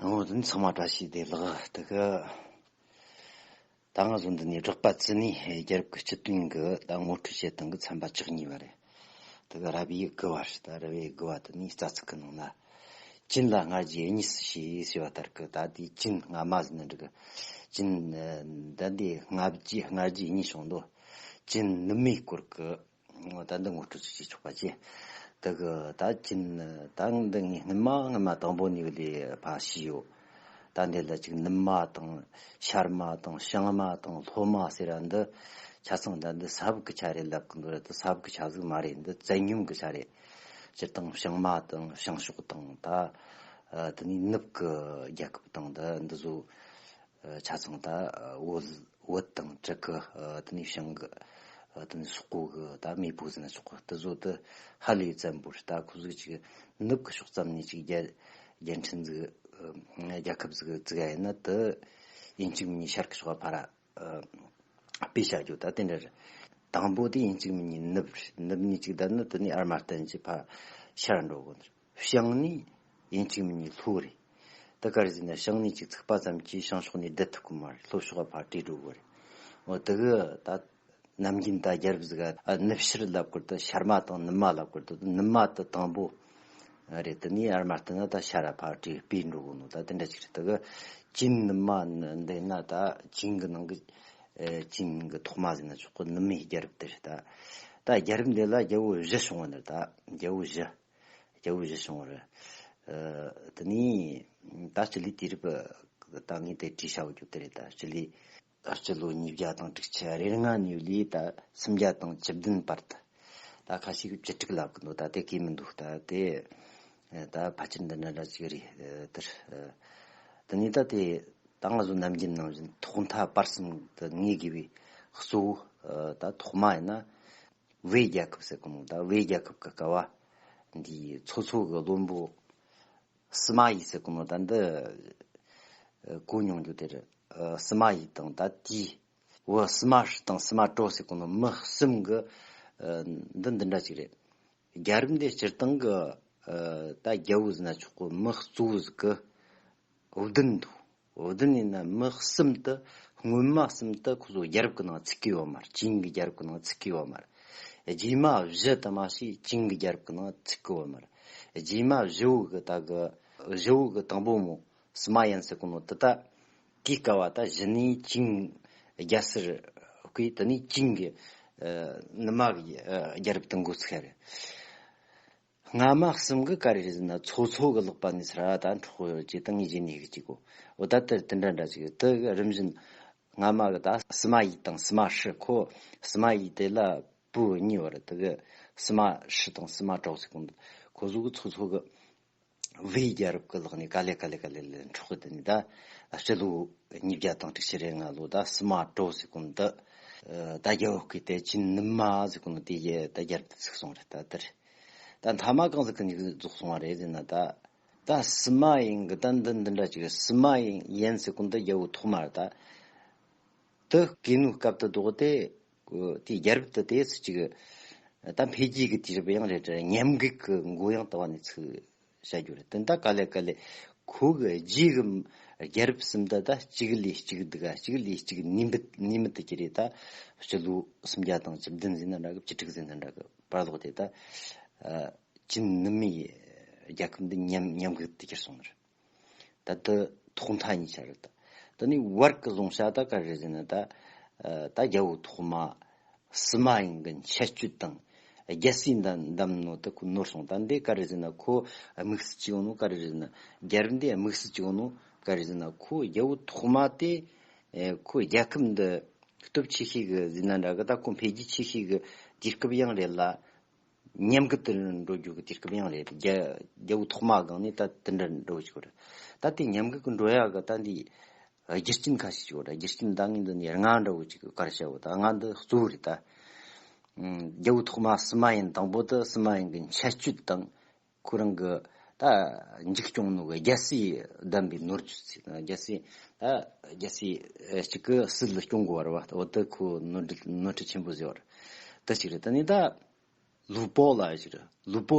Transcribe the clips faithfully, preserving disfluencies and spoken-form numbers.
ཨོ་དེ་ནི་ཚང་མ་བཀྲ་ཤིས་བདེ་ལེགས། དེ་གི་ད་ང་ཚོ་འདི་ནས་རོགས་པ་བརྩི་ནས་རྒྱལ་རབས་ཀྱི་སྤྱི་དོན་གི་ད་ངོ་སྤྲོད་བྱེད་སྟངས་གི་ཚན་པ་བཅུ་གཉིས་པ་རེད། དེ་གི་ར་བའི་དགུ་བ་རེད། ད་ར་བའི་དགུ་བ་དེ་ནི་རྩ་ཚིག་གི་ནང་ན། གཅིན་ལ་སྔ་རྗེས་གཉིས་སུ་ཕྱེ་ཞེས་པ་ལྟར་གི། ད་དེའི་གཅིན་སྔ་མ་ཟེར་ན་འགྲིག་གི། གཅིན་ཨ་ད་འདི་སྔ་རྗེས་སྔ་རྗེས་གཉིས་བྱུང་འདུག། གཅིན་ནུབ་མོའི་སྐོར་གི། ད་འདི་ངོ་སྤྲོད་ཅིག་བྱེད་ཆོག་པ་བྱས། དེ་གི་ད་གཅིན་ད་འདི་ངས་སྔོན་མ་སྔོན་མ་དང་པོ་ནས་ལས་ཕར་ཤེས་ཡོད། ད་འདི་ལ་ཅིག་ནུབ་མ་དང་ཤར་མ་དང་བྱང་མ་དང་ལྷོ་མ་ཟེར་ར། འདི་ཆ་ཚང་ད་འདི་ས་བབ་ཀྱི་ཆ་རེད་ལབ་གི་འདུག་ར། འདི་ས་བབ་ཀྱི་ཆ་ཟིག་མ་རེད། འདི་བཙན་སྙོམས་ཀྱི་ཆ་རེད། སྤྱིར་བཏང་བྱང་མ་དང་བྱང་ཕྱོགས་དང་ད་དེ་ནས་ནུབ་ཀྱི་རྒྱལ་ཁབ་དང་ད་འདི་ཚོ། ཆ་ཚང་ད་བོད་བོད་དང་ཊར་ཀི། དེ་ནས་བྱང་གི། དེ་ནས་སོག་པོ་གི་ད་མེས་པོ་ཟེར་ན་ཆོག་གི། དེ་ཚོ་དེ་ཧ་ལས་བཙན་པོ་རེད། ད་ཁོ་ཚོ་ཅིག་ནུབ་ཀྱི་ཕྱོགས་ཙམ་ནས་ཅིག་རྒྱལ་རྒྱལ་ཕྲན་ཟིག་རྒྱལ་ཁབ་ཟིག་བཙུགས་ཡ་ཡིན་ན། དེ་ཡིན་གཅིག་མིན་གཉིས་ཤར་གི་ཕྱོགས་ཕར་ར་སྤེལ་བྱ་རྒྱུ་ད་དེ་འདྲ་རེད། དང་པོ་དེ་ཡིན་གཅིག་མིན་གཉིས་ནུབ་རེད། ནུབ་ནས་ཅིག་བསྡད་ན་དེ་ནས་ཨར་མ་བརྟན་གྱི་ཕར་ཤར་འགྲོ་དགོས་ནི་རེད། བྱང་ནས་ཡིན་གཅིག་མིན་གཉིས་ལྷོ་རེད། ད་ག་རེ་ཟེར་ན་བྱང་ནས་ཅིག་ཚུགས་པ་ཙམ་གྱིས་བྱང་ཕྱོགས་ནས་བསྡད་ཐུབ་གི་མ་རེད། ལྷོ་ཕྱོགས་ཕར་བྲོས་འགྲོ་དགོས་རེད། འོ་དེ་གི་ད་ནམ་རྒྱུན་ད་རྒྱལ་རབས་ཟིག་ག་ནུབ་ཕྱིར་ལབ་སྐོར་དུ་ཤར་མ་དང་ནུབ་མ་ལབ་སྐོར་དུ། ནུབ་མ་དེ་དང་པོ་རེད། དེ་ནས་ཨར་མ་བརྟན་ན་ད་ཤར་ར་ཕར་བྲོས་སྤོས་འགྲོ་གི་ནོ། ད་དེ་འདྲ་ཅིག་རེད། དེ་གི་གཅིན་ནུབ་མ་འདི་ན་ད་གཅིན་གི་ནང་གི་ཨེ་གཅིན་གི་ཐོག་མ་ཟེར་ན་ཆོག་གི། ནུབ་མོའི་རྒྱལ་རབས་དེ་རེད། ད་ད་རྒྱལ་རབས་འདི་ལ་རྒྱལ་པོ་བཞི་བྱུང་བ་ནི་རེད། ད་རྒྱལ་པོ་བཞི། རྒྱལ་པོ་བཞི་བྱུང་བར། ཨ་དེ་ནས་ད་སྤྱི་ལོའི་དུས་རབས་ད་ངས་དེ་བྲིས་བྱ་བ་རྒྱུ་དེ་རེད། ད་སྤྱི་ལོའི་ད་སྤྱི་ལོ་ཉིས་བརྒྱ་དང་དྲུག་ཅུ་རེ་ལྔ་ནས་ལས་ད་སུམ་བརྒྱ་དང་བཅུ་བདུན་བར་དུ། ད་ཁ་ཤས་ཀྱིས་བཅུ་དྲུག་ལབ་གི་འདུག། ད་དེ་གི་མི་འདུག། ད་དེ་ད་ཕལ་ཆེར་འདི་འདྲ་འདྲ་ཅིག་རེད། ཨ་དེར་ཨ་དེ་ནས་ད་དེ་ད་ང་ཚོ་ནམ་རྒྱུན་ནང་བཞིན་ཐོག་མཐའ་བར་གསུམ་དུ་ངེས་དགོས་པའི་གཙོ་བོ། ཨ་ད་ཐོག་མ་ཡིན་ན། ཝེ་རྒྱལ་ཁབ་ཟེར་གོ་ནོ། ད་ཝེ་རྒྱལ་ཁབ་ཀྱི་སྐབས་བ་འདིའི་ཚོ་ཚོ་གི་བློན་པོ་སི་མ་ཡི་ཟེར་གོ་ནོ། ད་འདི་ཨ་གོ་མྱོང་རྒྱུ་དེར། ཨ་སི་མ་ཡི་དང་ད་དེའི་བུ་སི་མ་ཧྲི་དང་སི་མ་ཀྲོ་ཟེར་གོ་ནོ། མི་གསུམ་གི་ཨ་འདི་འདི་འདྲ་ཅིག་རེད། རྒྱལ་རབས་འདི་སྤྱིར་བཏང་གི་ཨ་ད་རྒྱལ་པོ་ཟེར་ན་ཆོག་གི། མི་གཙོ་བོ་ཟིག་གི་བདུན་འདུག། བདུན་ཡིན་ན་མི་གསུམ་དུ། སྔོན་མ་གསུམ་དུ་ཁོ་ཚོ་རྒྱལ་རབས་ཀྱི་ནང་ཚུད་ཀྱི་ཡོད་མ་རེད། ཅིང་གི་རྒྱལ་རབས་ཀྱི་ནང་ཚུད་ཀྱི་ཡོད་མ་རེད། རྗེས་མ་བཞི་དུ་མ་ཞིག་ཅིང་གི་རྒྱལ་རབས་ཀྱི་ནང་ཚུད་ཀྱི་ཡོད་མ་རེད། རྗེས་མ་བཞི་བོ་གི་ད་གི་བཞི་བོ་གི་དང་པོ་མོ་སི་མ་ཡན་ཟེར་གོ་ནོ་དེ། ད་དེའི་སྐབས་བ་ད་གཞི་ནས་ཅིང་རྒྱལ་སར་བསྐོས། དེ་ནས་ཅིང་གི་ཨ་ནུབ་མ་གི་ཨ་རྒྱལ་རབས་དེ་འགོ་ཚུགས་ཡ་རེད། སྔ་མ་གསུམ་གི་ག་རེ་རེད་ཟེར་ན། ཚོ་ཚོ་གི་ལག་པ་ནས་ཚུར་ད་འཕྲོག་ཡོད་ཅེས་ད་ངས་བཞིན་ནས་གི་ཅིག་གོ། འོ་ད་དེར་དེ་འདྲ་འདྲ་ཅིག་ཡོད། དེ་གི་རིམ་བཞིན་སྔ་མ་གི་ད་སི་མ་ཡི་དང་སི་མ་ཧྲི། ཁོ་སི་མ་ཡི་དེ་ལ་བུ་གཉིས་བར་དུ་གི་སི་མ་ཧྲི་དང་སི་མ་ཀྲོ་ཟེར་གོ་ནོ། ཁོ་ཚོ་གི་ཚོ་ཚོ་གི་ཝེ་རྒྱལ་རབས་ཀྱི་ལག་ནས་ག་ལེ་ག་ལེ་ག་ལེ་ལེ་འཕྲོག་གི། དེ་ནས་ད་སྤྱི་ལོ་ཉིས་བརྒྱ་དང་དྲུག་ཅུ་རེ་ལྔ་ལོ་ད་སི་མ་ཀྲོ་ཟེར་གོ་ནོ་དེ། ཨ་ད་རྒྱལ་པོ་བསྐོས་ཏེ་ཅིང་ནུབ་མ་ཟེར་གོ་ནོ་དེ་ཡི་ད་རྒྱལ་རབས་དེ་ཚུགས་སོང་རེད། ད་དེར་ད་མཐའ་མ་གང་ཟིག་གི་མྱིག་རྫོགས་སོང་བ་རེད་ཟེར་ན། ད་ད་སི་མ་ཡན་གི་ད་འདི་འདི་འདྲ་ཅིག་རེད། སི་མ་ཡན་ཟེར་གོ་ནོ་ད་རྒྱལ་པོ་ཐོག་མ་རེད། ད་དེ་བསྐོས་ནོ་སྐབས་དེ་དོག་དེ་དེའི་རྒྱལ་རབས་དེ་དེ་སུ་ཅིག་ད་འཕེལ་རྒྱས་ཀྱི་དུས་རབས་ཡང་རེད་དྲ། ཉམས་རྒུད་ཀྱི་མགོ་ཡང་དུ་བ་ནས་ཚུགས་བྱ་རྒྱུ་རེད། དེ་ད་ག་ལེ་ག་ལེ་ཁོ་གི་རྗེས་ཀྱི་རྒྱལ་རབས་གསུམ་ད་ད་གཅིག་ལས་གཅིག་སྡུག་ག་གཅིག་ལས་གཅིག་ནུས་མེད་ནུས་མེད་དུ་གྱུར་རེད། ད་སྤྱི་ལོ་སུམ་བརྒྱ་དང་བཅུ་བདུན་ཟེར་ན་འདྲ་གི། བཅུ་དྲུག་ཟེར་ན་འདྲ་གི་བར་ལོག་དེ་ད་ཨ་ཅིང་ནུབ་མའི་རྒྱལ་ཁབ་འདི་ཉམས་ཉམས་རྒུད་དུ་གྱུར་སོང་ནི་རེད། ད་དེ་ཐོག་མཐའ་གཉིས་ཆ་རེད། ད་དེ་ནས་བར་གྱི་ལོང་བྱ་ད་ག་རེ་ཟེར་ན། ད་ཨ་ད་རྒྱལ་པོ་ཐོག་མ་སི་མ་ཡན་གྱི་འཆལ་སྤྱོད་དང་རྒྱལ་སྲིད་འདམ་འདམ་ནོ་དེ་ཁོ་ནོར་སོང་། ད་འདི་ག་རེ་ཟེར་ན་ཁོ་དམིགས་བསལ་ཅིག་ཡོད་ནོ། ག་རེ་ཟེར་ན་རྒྱལ་རབས་འདི་དམིགས་བསལ་ཅིག་ཡོད་ནོ། ག་རེ་ཟེར་ན་ཁོ་རྒྱལ་པོ་ཐོག་མ་དེ་ཨེ་ཁོ་རྒྱལ་ཁབ་འདི་སྟོབས་ཆེ་ཤོས་གི་ཟེར་ན་འདྲ་གི། ད་ཁོ་འཕེལ་རྒྱས་ཆེ་ཤོས་གི་དུས་སྐབས་ཡང་རེད་ལ། ཉམས་རྒུད་དུ་འགྲོ་རྒྱུ་གི་དུས་སྐབས་ཡང་རེད། རྒྱ་རྒྱལ་པོ་ཐོག་མ་སྒང་ནས་ད་དེ་འདྲ་འགྲོ་བཅུག་རེད། ད་དེ་ཉམས་རྒུད་གི་འགྲོ་ཡག་གི་ད་འདི་རྒྱུ་རྐྱེན་ཁ་ཤས་ཅིག་ཡོད་རེད། རྒྱུ་རྐྱེན་ད་ངས་འདི་ནས་ལྔ་འདྲ་བོ་ཅིག་གི་ག་རེ་བྱ་བོ། ད་ལྔ་འདི་གཙོ་བོ་རེད། ད་ཨུམ་རྒྱལ་པོ་ཐོག་མ་སི་མ་ཡན་དང་པོ་དེ་སི་མ་ཡན་གྱི་འཆལ་སྤྱོད་དང་། ཁོ་རང་གི་ད་འཇིག་སྐྱོང་ནོ་གི་རྒྱལ་སྲིད་བསྡམས་པའི་ནོར་རྒྱུ་ཟེར། རྒྱལ་སྲིད་ད་རྒྱལ་སྲིད་གཅིག་གི་སྲིད་ལ་སྐྱོང་དགོས་པ་རེད་བ། འོ་དེ་ཁོ་ནོར་འཁྲུལ་ནོར་འཁྲུལ་ཆེན་པོ་བཟོས་པ་རེད། དེ་གཅིག་རེད། ད་ནི་ད་ལུ་པོ་ལ་ཡ་ཅིག་རེད། ལུ་པོ་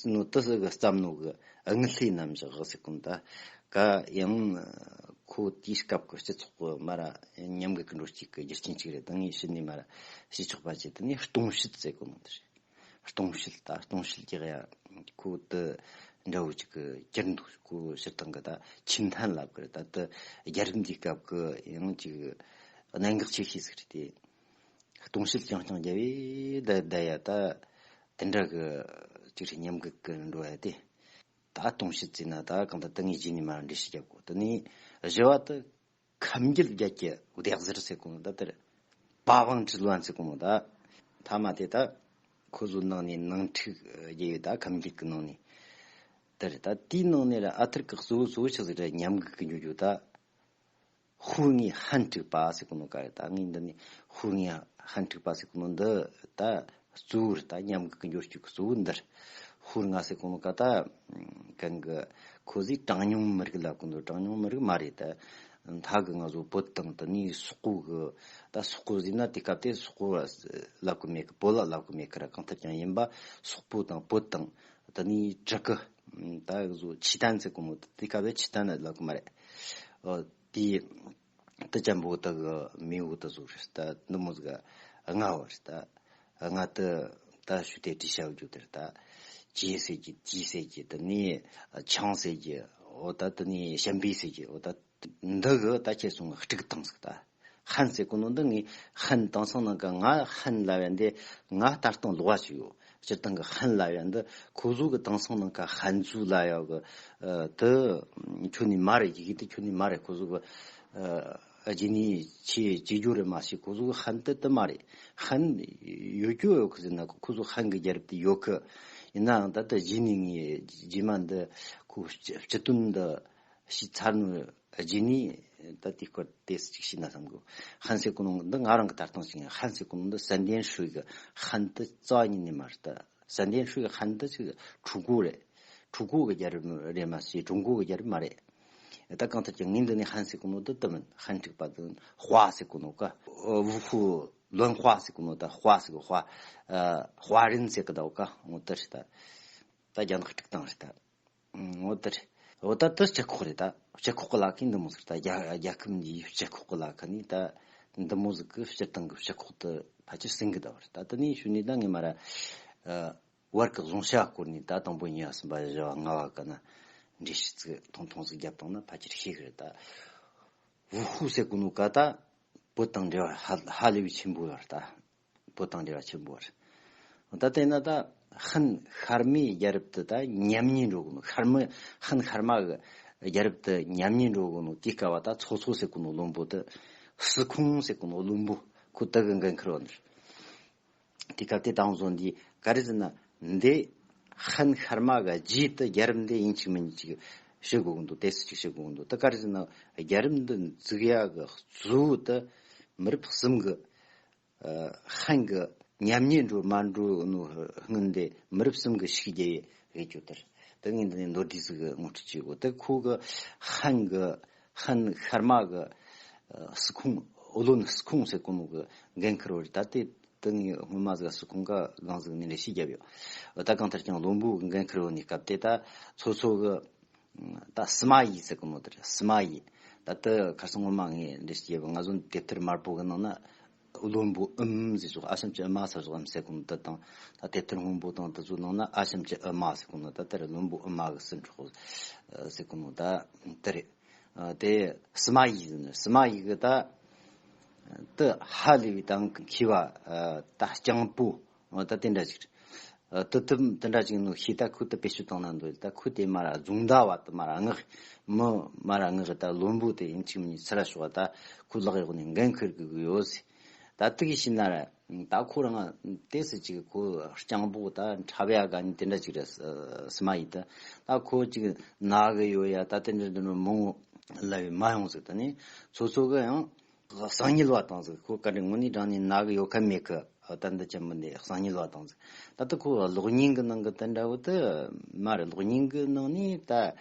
ནོ་དེ་ཟེར་གི་བརྩམས་ནོ་གི་དངུལ་ལྷའི་རྣམ་གཞག་ཟེར་གོ་ནོ། ད་ ག་ཡང་ཁོ་དེའི་སྐབས་ཀྱི་སྤྱི་ཚོགས་ཀྱི་མ་ར་ཉམས་རྒུད་ཀྱི་འགྲོ་སྤྱད་ཀྱི་རྒྱུ་རྐྱེན་ཅིག་རེད། ད་ངས་ཕྱི་ནས་མ་ར་ཞུས་ཆོག་པ་བྱས། དེ་ནས་སྟོང་བཤད་ཟེར་གོ་ནོ་དེ་རེད། སྟོང་བཤད། ད་སྟོང་བཤད་ཀྱི་ཡ་ཁོ་དེ་འདྲ་བོ་ཅིག་གི་གྱུར་འདུག་ཁོ་སྤྱིར་བཏང་གི་ད་ཁྱིམ་ཐན་ལབ་ཀྱི་རེད། ད་དེ་རྒྱལ་རབས་འདིའི་སྐབས་ཀྱི་ཡང་ཅིག་གནད་འགག་ཆེ་ཤོས་ཟིག་རེད་དེ། སྟོང་བཤད་རྐྱང་རྐྱང་རྒྱབ་བས་ད་ད་ཡ་ད་དེ་འདྲ་གི་ཅིག་རེད། ཉམས་རྒུད་ཀྱི་འགྲོ་ཡ་དེ། ད་སྟོང་བཤད་ཟེར་ན་ད་གང་ལྟར་ད་ངས་རྗེས་ནས་མ་འགྲེལ་བཤད་རྒྱབ་གོ། དེ་ནས་བཞི་བ་དེ་ཁམས་རྒྱུད་བརྒྱད་ཀྱི་སྡེ་གཟར་ཟེར་གོ་ནོ་ད་དེར་པ་ཝང་ཀྲི་ལུན་ཟེར་གོ་ནོ་ད། ཐ་མ་དེ་ད་ཁོ་ཚོ་ནང་ནས་ནང་འཁྲུག་རྒྱག་ཡོད། ད་ཁམས་རྒྱུད་ཀྱི་ནང་ནས་དེ་རེད། ད་དེའི་ནང་ནས་ར་ཨ་ཐུར་གི་གཙོ་བོ་གཙོ་བོ་ཆི་ཟིག་རེད། ཉམས་རྒུད་ཀྱི་འགྱོ་རྒྱུ་ད། ཧུ་ངའི་ཧན་དྲུག་པ་ཟེར་གོ་ནོ་ག་རེད། ད་ངས་འདི་ནས་ཧུ་ངའི་ཧན་དྲུག་པ་ཟེར་གོ་ནོ་འདི་ད་གཙོ་བོ་རེད། ད་ཉམས་རྒུད་ཀྱི་འགྱོ་རྒྱུ་གཙོ་བོ་འདི་རེད། ཧུ་ང་ཟེར་གོ་ནོ་ག་ད་གང་གི་ཁོ་ཟིག་གྲངས་ཉུང་མི་རིགས་ལབ་གོ་ནོ། གྲངས་ཉུང་མི་རིགས་མ་རེད། ད་མཐའ་གི་ང་ཚོ་བོད་དང་དེ་ནས་སོག་པོ་གི། ད་སོག་པོ་ཟེར་ན་དེ་སྐབས་དེ་སོག་པོ་ལབ་གི་མེད་གི། བོད་ལ་ལབ་གི་མེད་གི་ར། གང་ལྟར་ཀྱང་ཡིན་པ་སོག་པོ་དང་བོད་དང་དེ་ནས་ཀྲི་གི། ད་གི་ཚོ་ཆི་ཏན་ཟེར་གོ་ནོ་དེ་སྐབས་དེ་ཆི་ཏན་ལབ་གི་མ་རེད། ཨོ། དེ་དེ་ཅན་པོ་དག་གི་མེས་པོ་དེ་ཚོ་རེད། ད་འདི་མོ་ཟིག་ལྔ་བ་རེད། ད་ལྔ་དེ་ད་ཞུ་དེ་བྲིས་བྱ་རྒྱུ་དེ་རེད། ད་ཅེ་ཟེར་གི། ཅི་ཟེར་གི། དེ་ནས་ཆང་ཟེར་གི། འོ། ད་དེ་ནས་ཞན་པེ་ཟེར་གི། འོ། ད་འདི་གི་ད་ཁྱེད་ཚོ་ང་དཀྲུག་བཏང་ཟིག་ད་ཧན་ཟེར་གོ་ནོ་འདི་ངས་ཧན་དེང་སང་ནང་གི་ང་ཧན་ལབ་ཡ་འདི་ང་ལྟ་སྟངས་ལོག་པ་ཞིག་ཡོད། སྤྱིར་བཏང་གི་ཧན་ལབ་ཡ་འདི་ཁོ་ཚོ་གི་དེང་སང་ནང་གི་ཧན་ཚུ་ལབ་ཡ་གི་ཨ་དེ་ཁྱོན་ནས་མ་རེད། ཡི་གེ་དེ་ཁྱོན་ནས་མ་རེད། ཁོ་ཚོ་གི་ཨ་རྗེས་ནས་ཆེ་ཆེ་རྒྱུ་རེད་མ་ཤེས། ཁོ་ཚོ་གི་ཧན་དེ་དེ་མ་རེད། ཧན་ཡོད་རྒྱུ་ཡོད་གི་ཟེར་ན་ཁོ་ཚོ་ཧན་གི་རྒྱལ་རབས་དེ་ཡོད་གི། ཡིན་ནའང་ད་ལྟ་རྗེས་ནས་ངས་རྗེས་མ་འདི་ཁོ་སྤྱི་སྤྱི་དོན་འདི་ཤེས་ཚར་ནོ་རྗེས་ནས་ད་དེའི་སྐོར་ཏོག་ཙམ་ཅིག་ཤེས་ན་བསམ་གི། ཧན་ཟེར་གོ་ནོ་འདི་ང་རང་གི་ལྟ་སྟངས་ཤིག་ཡིན། ཧན་ཟེར་གོ་ནོ་འདི་三点水གི་ཧན་དེ་རྩ་བ་ཉིད་ནས་མ་རེད། ད་三点水གི་ཧན་དེ་ཅིག་楚国རེད།楚国གི་རྒྱལ་རབས་རེད་མ་ཤེས། 中国གི་རྒྱལ་རབས་མ་རེད། ད་གང་ལྟར་ཀྱང་ངས་འདི་ནས་ཧན་ཟེར་གོ་ནོ་འདི་དེ་མིན། ཧན་དྲུག་པ་འདི་花ཟེར་གོ་ནོ་ག་ཝུ་ཧུ་ལོན་花ཟེར་གོ་ནོ། ད་花ཟེར་གི། 花 ཨ་华人ཟེར་གི། ད་འོ་ག་འོ་དེ་རེད། ད་ད་རྒྱ་ནག་དཀྲུག་བཏང་རེད། ད་འོ་དེ་རེད། འོ་ད་དེ་སྤྱི་ཁོག་རེད། ད་སྤྱི་ཁོག་གི་ལ་ཁ་འདི་མོ་ཟིག་ད་རྒྱ་རྒྱལ་ཁབ་འདིའི་སྤྱི་ཁོག་གི་ལ་ཁ་ནས་ད་འདི་མོ་ཟིག་གི་སྤྱིར་བཏང་གི་སྤྱི་ཁོག་དེ་ཕལ་ཆེར་ཟིན་གི། ད་བར་ད་དེ་ནས་ཞུ་ནས་ད་ངས་མ་ར་ཨ་བར་གི་གཞུང་ཞྭ་སྐོར་ནས་ད་དང་པོ་གཉིས་པ་གསུམ་པ་བཞི་བ་ལྔ་བ་གི་ན་འགྲེལ་བཤད་ཅིག་ཐུང་ཐུང་ཟིག་བརྒྱབ་བཏང་ན་ཕལ་ཆེར་ཤེས་གི་རེད། ད་ཝུ་ཧུ་ཟེར་གོ་ནོ་ག་ད་བོད་དང་འབྲེལ་བ་ཧ་ཧ་ལས་པའི་ཆེན་པོ་ཡོད་རེད། ད་བོད་དང་འབྲེལ་བ་ཆེན་པོ་རེད། ད་དེ་ན་ད་ཧན་ཤར་མའི་རྒྱལ་རབས་དེ་ད་ཉམས་ཉེས་འགྲོ་གོ་ནོ། ཤར་མ་ཧན་ཤར་མ་གི་རྒྱལ་རབས་དེ་ཉམས་ཉེས་འགྲོ་གོ་ནོ། དེའི་སྐབས་བ་ད་ཚོ་ཚོ་ཟེར་གོ་ནོ་བློན་པོ་དེ། སི་ཁུང་ཟེར་གོ་ནོ་བློན་པོ་ཁོ་དེ་གི་འགན་འཁུར་བ་ནི་རེད། དེ་སྐབས་དེ་དང་བཟུང་འདི་ག་རེ་ཟེར་ན། འདི་ཧན་ཤར་མ་གི་རྗེས་དེ་རྒྱལ་རབས་འདི་ཡིན་གཅིག་མིན་གཅིག་བཤད་དགོས་ཀྱི་འདུག་ཏོག་ཙམ་ཅིག་བཤད་དགོས་ཀྱི་འདུག་ད་ག་རེ་ཟེར་ན་རྒྱལ་རབས་འདི་འཛུགས་ཡ་གི་གཙོ་བོ་དེ་མི་རབས་གསུམ་གི་ཨ་ཧན་གི་ཉམས་ཉེས་འགྲོ་མ་འགྲོ་ནོ་སྔོན་དེ་མི་རབས་གསུམ་གི་ཤུགས་རྒྱག་ཡས་རེད་རྒྱུ་དེར། ད་ངས་འདི་ནས་མདོར་བསྡུས་ཟིག་གི་ངོ་སྤྲོད་བྱེད་དགོས། ད་ཁོ་གི་ཧན་གི་ཧན་ཤར་མ་གི་ཨ་སི་ཁུང་། ཨོ་ལོན་སི་ཁུང་ཟེར་གོ་ནོ་གི་འགན་འཁུར་བ་རེད། ད་དེ་ད་ངས་སྔོན་མ་ཟིག་སི་ཁུང་ག་གང་ཟིག་ནས་འགྲེལ་བཤད་བརྒྱབ་ཡོད། ད་གང་ལྟར་ཀྱང་བློན་པོ་གི་འགན་འཁུར་བ་ནི་སྐབས་དེ་ད་ཚོ་ཚོ་གི་ད་司马懿ཟེར་གོ་ནོ་དེ་རེད།司马懿། ད་ལྟ་ཁ་སང་ངོ་མ་ངས་འགྲེལ་བཤད་བརྒྱབ་པ། ང་ཚོ་དེབ་ཐེར་དམར་པོ་གི་ནང་ན་བློན་པོ་ཨུམ་ཟེར་ཆོག་ཨ་ཞང་གི་ཨུ་མ་ཟེར་ཆོག་ཨམ་ཟེར་གོ་ནོ་དེ་དང་། ད་དེབ་ཐེར་སྔོན་པོ་དང་དེ་ཚོ་ནང་ན་ཨ་ཞང་གི་ཨུ་མ་ཟེར་གོ་ནོ། ད་དེ་རེད། བློན་པོ་ཨུ་མ་གི་སྲིད་འཕྲོག་ཟེར་གོ་ནོ་ད་དེ་རེད། ཨ་དེ་司马懿་ཟེར་ནི།司马懿་གི་ད་དེ་ཧ་ལས་པའི་དང་མཁས་པ། ཨ་ད་སྤྱང་པོ། ཨ་ད་དེ་འདྲ་ཞིག་རེད། ཨ་དེ་དེ་དེ་འདྲ་ཅིག་ནོ་ཤེས། ད་ཁོ་དེ་བེད་སྤྱོད་བཏང་ན་འདོད། ད་ཁོ་དེ་མ་ར་རྫོང་བདག་བ་དེ་མ་ར་ངག་མི་མ་ར་ངག་ད་བློན་པོ་དེ་ཡིན་གཅིག་མིན་གཅིག་ཚུར་ཤོག་ད་ཁོ་ལག་གཡོག་ནས་འགན་འཁུར་དགོས་ཀྱི་ཡོད་ཟེར། ད་དེ་གི་ཤེས་ན་ར་ད་ཁོ་རང་ཏོག་ཙམ་ཅིག་ཁོ་སྤྱང་པོ་ད་འཁྲབ་ཡ་ག་ནི་དེ་འདྲ་ཅིག་རེད།司马懿་ད་ད་ཁོ་ཅིག་ན་གི་ཡོད་ཡ། ད་དེ་འདྲ་འདི་ནོ་མང་བོ་ལབ་པའི་མ་ཡོང་ཟེར། ད་ནི་ཚོ་ཚོ་གི་ཡང་གསང་ཉུལ་བ་དང་ཟིག་ཁོ་ག་འདྲ་དངོས་གནས་དྲང་ནས་ན་གི་ཡོད་ཁ་མེད་ཁ། ད་འདི་ཅན་མི་འདི་གསང་ཉུལ་བ་དང་ཟིག་ད་ལྟ་ཁོ་གློག་བརྙན་གི་ནང་གི་དེ་འདྲ་བོ་དེ་མ་རེད། གློག་བརྙན་གི་ནང་ནས་ད་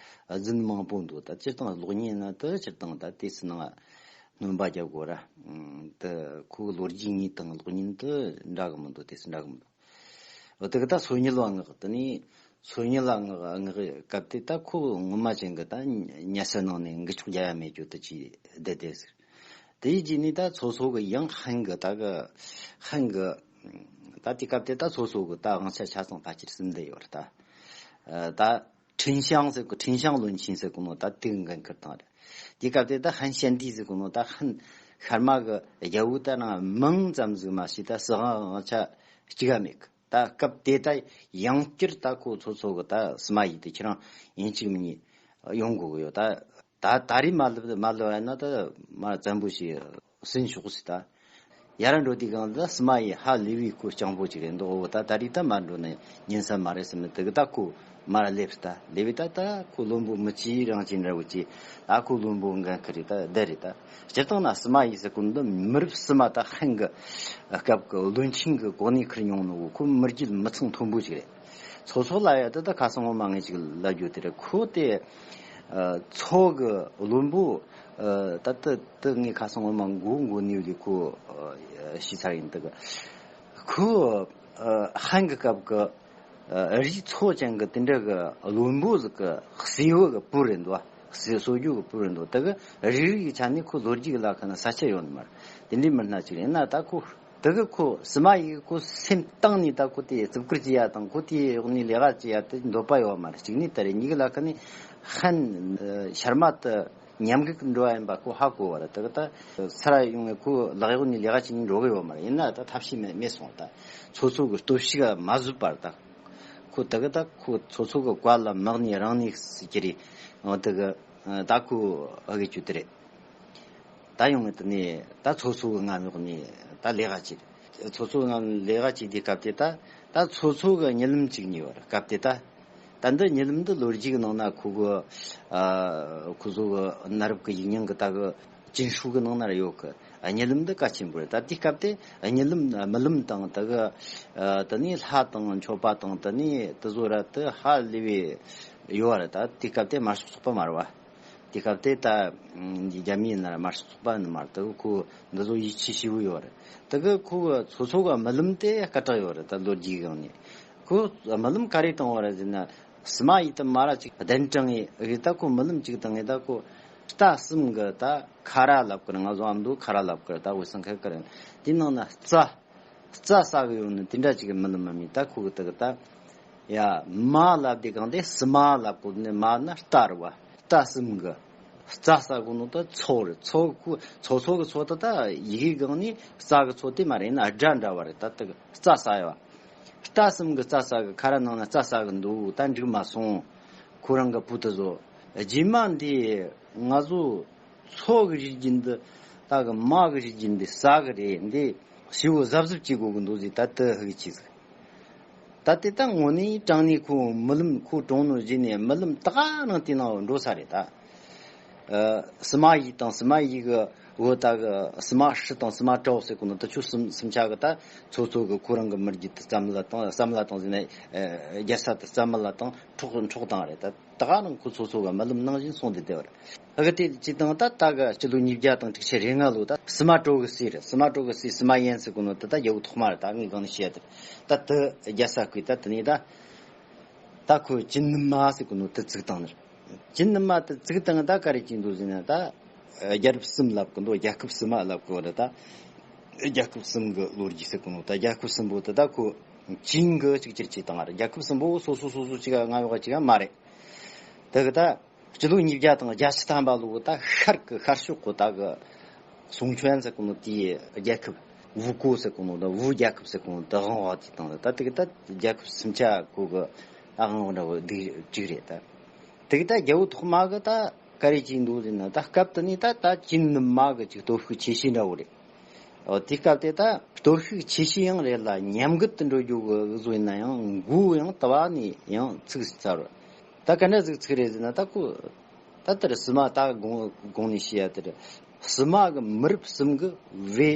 རྫུན་མང་པོ་འདུག་ད་སྤྱིར་བཏང་གློག་བརྙན་ན་དེ་སྤྱིར་བཏང་ད་དེ་སི་ནང་སྣོན་པ་རྒྱག་དགོས་ར། ད་ཁོ་གི་ལོ་རྒྱུས་དངོས་དང་གློག་བརྙན་དེ་འདྲ་གི་མི་འདུག་དེ་སི་འདྲ་གི་མི་འདུག་འོ་དེ་གི་ད་སོ་ཉུལ་བ་ངག་དེ་ནས། སོ་ཉིད་ལ་ངག་ངག་སྐབས་དེ་ད་ཁོ་ངོ་མ་ཅན་གི་ད་ཉལ་སའི་ནང་ནས་འགུལ་སྐྱོད་རྒྱག་ཡ་མེད་རྒྱུ་དེ་ཅི་བསྡད་དེ་ཟེར། དེའི་རྗེས་ནས་ད་ཚོ་ཚོ་གི་ཡང་ཧན་གི་ད་གི་ཧན་གི་ད་དེ་སྐབས་དེ་ད་ཚོ་ཚོ་གི་ད་དབང་ཆ་ཆ་ཚང་ཕལ་ཆེར་ཟིན་བསྡད་ཡོད་རེད་ད། ད་ཁྲིན་ཤང་ཟེར་གི་ཁྲིན་ཤང་བློན་ཆེན་ཟེར་གི་ནོ་ད་དེ་གི་འགན་ཁུར་བཏང་རེད། དེ་སྐབས་དེ་ད་ཧན་ཤན་ཏི་ཟེར་གི་ནོ་ད་ཧན་ཤར་མ་གི་རྒྱལ་པོ་ད་ནང་མིང་ཙམ་ཟིག་མ་ཤེས་ད་སྲིད་དབང་དབང་ཆ་གཅིག་ག་མེད་གི། ད་སྐབས་དེ་ད་ཡང་བསྐྱར་ད་ཁོ་ཚོ་ཚོ་གི་ད་སི་མ་ཡི་དེ་ཁྱེད་རང་ཡིན་གཅིག་མིན་གཉིས་ཡོང་དགོས་གི་ཡོད་ད། ད་ད་རེས་མ་ལབ་མ་ལབ་ཡ་ན་ད་མ་བཙན་པོ་ཞིག་ཟིན་ཤོག་ཟེར་ད། ཡར་འགྲོ་དུས་སྒང་ད་སི་མ་ཡི་ཧ་ལས་པའི་ཁོ་སྤྱང་པོ་ཅིག་རེད་འདུག་འོ་ད་ད་རེས་ད་མར་འགྲོ་ན་ཉན་ས་མ་རེད་བསམ་ནས་དེ་གི་ད་ཁོ་མར་སླེབས་ད་སླེབས་ད་ད་ཁོ་བློན་པོ་མི་གཅིག་རང་གཅིག་འདྲ་བོ་ཅིག་ད་ཁོ་བློན་པོ་འགན་ཁུར་རེད་ད་བསྡད་རེད་ད། སྤྱིར་བཏང་ན་སི་མ་ཡི་ཟེར་གོ་འདི་མི་རབས་སི་མ་ད་ཧན་གི་སྐབས་གི་བློན་ཆེན་གི་གོ་གནས་ཁུར་མྱོང་ནོ་ཁོ་མི་རྒྱུད་མི་ཚང་མཐོན་པོ་ཅིག་རེད། ཚོ་ཚོ་ལ་ཡ་ད་ད་ཁ་སང་ངོ་མ་ངས་ཅིག་ལབ་རྒྱུ་དེ་རེད། ཁོ་དེ་ཨ་ཚོ་གི་བློན་པོ་ཨ་ད་ད་ད་ངས་ཁ་སང་ངོ་མ་མགོ་མགོ་ནས་ལས་ཁོ་ཨ་ཤེས་ཚར་ཡིན་ད་གི། ཁོ་ཨ་ཧན་གི་སྐབས་གི་ཨ་རིགས་ཚོ་ཅན་གི་དེ་འདྲ་གི་བློན་པོ་ཟིག་གི་གསོས་བུ་གི་བུ་རེད་འདུག་གསོས་གསོ་རྒྱུ་གི་བུ་རེད་འདུག་ད་གི་རིགས་རིགས་ཀྱི་ཆ་ནས་ཁོ་ལོ་རྒྱུས་གི་ལ་ཁ་ན་ས་ཆ་ཡོད་ནི་མ་རེད། དེ་འདྲའི་མི་སྣ་ཅིག་རེད་ན་ད་ཁོ། དེ་གི་ཁོ་སི་མ་ཡི་གི་ཁོ་སེམས་གཏིང་ནས་ད་ཁོ་དེ་བརྩི་བཀུར་བྱེད་ཡ་དང་ཁོ་དེའི་འོག་ནས་ལས་ཀ་བྱེད་ཡ་དེ་འདོད་པ་ཡོད་མ་རེད། གཅིག་ནས་དེ་རེད། གཉིས་གི་ལ་ཁ་ནས་ཧན་ཤར་མ་དེ་མཉམ་གི་འགྲོ་བ་ཡིན་པ་ཁོ་ཧ་གོ་བ་རེད། དེ་གི་ད་སར་ཡོང་ངས་ཁོ་ལག་འོག་ནས་ལས་ཀ་བྱེད་ནས་འགྲོ་གི་ཡོད་མ་རེད། ཡིན་ན་ད་ཐབས་ཤེས་མེད་མེད་སོང་ད་ཚོ་ཚོ་གི་སྟོབས་ཤུགས་མ་བཟོད་པར་ད་ཁོ་དེ་གི་ད་ཁོ་ཚོ་ཚོ་གི་བཀའ་ལ་མག་ནས་རང་ནས་ཟེར་གྱི་རེད། འོ་དེ་གི་ད་ཁོ་ཨ་གི་རྒྱུ་དེ་རེད། ད་ཡོང་ངེ་དེ་ནས་ད་ཚོ་ཚོ་གི་རྔམ་འོག་ནས་ད་ལས་ཀ་བྱེད། ཚོ་ཚོ་རྔམ་ལས་ཀ་བྱེད་དུས་སྐབས་དེ་ད་ད་ཚོ་ཚོ་གི་གཉིད་ལམ་གཅིག་ཉལ་བར་སྐབས་དེ་ད། ད་འདི་གཉིད་ལམ་འདི་ལོ་རྒྱུས་ཀྱི་ནང་ན་ཁོ་གི་ཨ་ཁོ་ཚོ་གི་གནའ་རབས་ཀྱི་ཡིག་རྙིང་གི་ད་གི་ཅིན་ཧྲུའུ་གི་ནང་ན་ཡོད་གི། གཉིད་ལམ་འདི་གལ་ཆེན་པོ་རེད། ད་དེའི་སྐབས་དེ་གཉིད་ལམ་རྨི་ལམ་དང་ད་གི་ཨ་དེ་ནས་ལྷ་དང་མཆོད་པ་དང་དེ་ནས་དེ་ཚོ་ར་དེ་ཧ་ལས་པའི་ཡོད་རེད། ད་དེའི་སྐབས་དེ་དམར་ཤོག་ཚོགས་པ་མ་རེད་བ། དེ་སྐབས་དེ་ད་རྒྱ་མི་ཡིན་ན་དམར་ཤོག་ཚོགས་པ་ནི་མ་རེད། ད་ཁོ་འདི་ཚོ་ཡིད་ཆེས་ཞེ་པོ་ཡོད་རེད། ད་གི་ཁོ་ཚོ་ཚོ་གི་རྨི་ལམ་དེ་སྐད་གྲགས་ཡོད་རེད། ད་ལོ་རྒྱུས་སྒང་ནས་ཁོ་རྨི་ལམ་ག་རེ་བཏང་བ་རེད་ཟེར་ན། སི་མ་ཡི་ད་མ་ར་ཅིག་གདན་དྲངས་ངེ་གི་ད་ཁོ་རྨི་ལམ་ཅིག་བཏང་ངེ་ད་ཁོ་རྟ་གསུམ་གི་ད་ཁ་ར་ལབ་ཀི་རེད། ང་ཚོ་ཨ་མདོ་ཁ་ར་ལབ་ཀི་རེད། ད་འོད་སྲུང་ཁ་ཀི་རེད། དེ་ནང་ན་རྩྭ། རྩྭ་ཟ་གི་ཡོད་ནི་དེ་འདྲ་ཅིག་གི་རྨི་ལམ་མ་མི་ད་ཁོ་གི་ད་གི་ད། ཡ། མ་ལབ་དེ་གང་དེ་སི་མ་ལབ་གོ་ནི་མ་ན་རྟ་རེད་བ། རྟ་གསུམ་གི་རྩྭ་ཟ་གོ་ནོ་ད་ཚོ་རེད། ཚོ་ཁོ་ཚོ་ཚོ་གི་ཚོ་ད་ད་ཡི་གེ་གང་ནི་རྩྭ་གི་ཚོ་དེ་མ་རེད་ན་སྒྲ་འདྲ་བ་རེད། ད་ད་གི་རྩྭ་ཟ་ཡ་བ། རྟ་གསུམ་གི་རྩྭ་ཟ་གི་ཁ་ར་ནང་ན་རྩྭ་ཟ་གི་འདུག་ད་འགྲིག་མ་སོང་། ཁོ་རང་གི་བུ་དེ་ཚོ་རྗེས་མ་འདི་ང་ཚོ་ཚོ་གི་རིགས་རྒྱུན་འདི་ད་གི་མ་གི་རིགས་རྒྱུན་འདི་ཟ་གི་རེད། འདི་ཞེ་པོ་གཟབ་གཟབ་བྱེད་དགོས་གི་འདུག་ཟེར། ད་དེ་ཧ་གི་ཆི་ཟིག་ད་དེ་ད་དངོས་གནས་དྲང་གནས་ཁོ་རྨི་ལམ་ཁོ་གྲོངས་ནོ་གཞི་ནས་རྨི་ལམ་ད་ག་ནང་དེ་ནང་འགྲོ་ས་རེད་ད། ཨ་སི་མ་ཡི་དང་སི་མ་ཡི་གི་བུ་ད་གི་སི་མ་ཧྲི་དང་སི་མ་ཀྲའོ་ཟེར་གོ་ནོ་ད་ཆོ་གསུམ་གསུམ་ཆ་གི་ད་ཚོ་ཚོ་གི་ཁོ་རང་གི་མི་རྒྱུད་དུ་བསམ་བློ་དང་བསམ་བློ་དང་ཟེར་ན་ཨ་རྒྱལ་ས་དུ་བསམ་བློ་དང་འཕྲོག་འཕྲོག་བཏང་རེད་ད། ད་ག་རང་ཁོ་ཚོ་ཚོ་གི་རྨི་ལམ་ནང་བཞིན་སོང་སྟེ་བསྡད་པ་རེད། ཨ་གི་དེ་ཅི་དང་ད་ད་གི་སྤྱི་ལོ་ཉིས་བརྒྱ་དང་དྲུག་ཅུ་རེ་ལྔ་ལོ་ད་སི་མ་ཀྲོ་གི་སྲས་རེད། སི་མ་ཀྲོ་གི་སྲས་སི་མ་ཡན་ཟེར་གོ་ནོ་ད་ད་རྒྱལ་པོ་ཐོག་མ་རེད། ད་ངས་གང་ནས་བཤད་ཡ་དེ་རེད། ད་དེ་རྒྱལ་ས་བསྐོས་ད་དེ་ནས་ད་ད་ཁོ་ཅིན་ནུ་མ་ཟེར་གོ་ནོ་དེ་བཙུགས་བཏང་ནི་རེད། ཅིན་ནུ་མ་དེ་བཙུགས་བཏང་ད་ག་རེ་བྱས་འདུག་ཟེར་ན་ད་རྒྱལ་རབས་གསུམ་ལབ་གི་འདུག་རྒྱལ་ཁབ་གསུམ་མ་ལབ་གི་རེད་ད། རྒྱལ་ཁབ་གསུམ་གི་ལོ་རྒྱུས་ཟེར་གོ་ནོ་ད་རྒྱལ་ཁབ་གསུམ་པོ་དེ་ད་ཁོ་ཅིན་གི་གཅིག་གྱུར་བྱས་བཏང་རེད། རྒྱལ་ཁབ་གསུམ་པོ་སོ་སོ་སོ་སོ་གཅིག་ག་ང་ཡོད་ག་གཅིག་ག་མ་རེད། དེ་གི་ད་སྤྱི་ལོ་ཉིས་བརྒྱ་དང་བརྒྱད་ཅུ་ཐམ་པ་ལོ་ད་ཤར་གི་ཤར་ཕྱོགས་གོ་ད་གི་སུང་ཆོན་ཟེར་གོ་ནོ་དེའི་རྒྱལ་ཁབ། ཝུ་ཀོ་ཟེར་གོ་ནོ་ད་ཝུ་རྒྱལ་ཁབ་ཟེར་གོ་ནོ་ད་དབང་བ་དེ་དང་ད་དེ་གི་ད་རྒྱལ་ཁབ་སུམ་ཆ་གོ་གི་ད་དབང་བ་འདྲ་བོ་འདི་གཅིག་རེད་ད། དེ་གི་ད་རྒྱལ་པོ་ཐོག་མ་གི་ད་ག་རེ་བྱས་འདུག་ཟེར་ན་ད་སྐབས་དེ་ནས་ད་ད་ཅིན་ནུ་མ་གི་ཅིག་སྟོབས་ཤུགས་ཆེ་ཤོས་འདྲ་བོ་རེད། ཨོ་དེ་སྐབས་དེ་ད་སྟོབས་ཤུགས་ཆེ་ཤོས་ཡང་རེད་ལ་ཉམས་རྒུད་དུ་འགྲོ་རྒྱུ་གི་བཟོ་ཡིན་ན་ཡང་མགོ་ཡང་དུ་བ་ནས་ཡང་ཚིག་ཚར་བ། ད་ག་འདྲ་ཟིག་ཚིག་རེད་ཟེར་ན་ད་ཁོ་ད་ལྟར་སི་མ་ད་དགོང་དགོང་ནས་བཤད་ཡ་དེ་རེད། སི་མ་གི་མི་རབས་གསུམ་གི་བེ་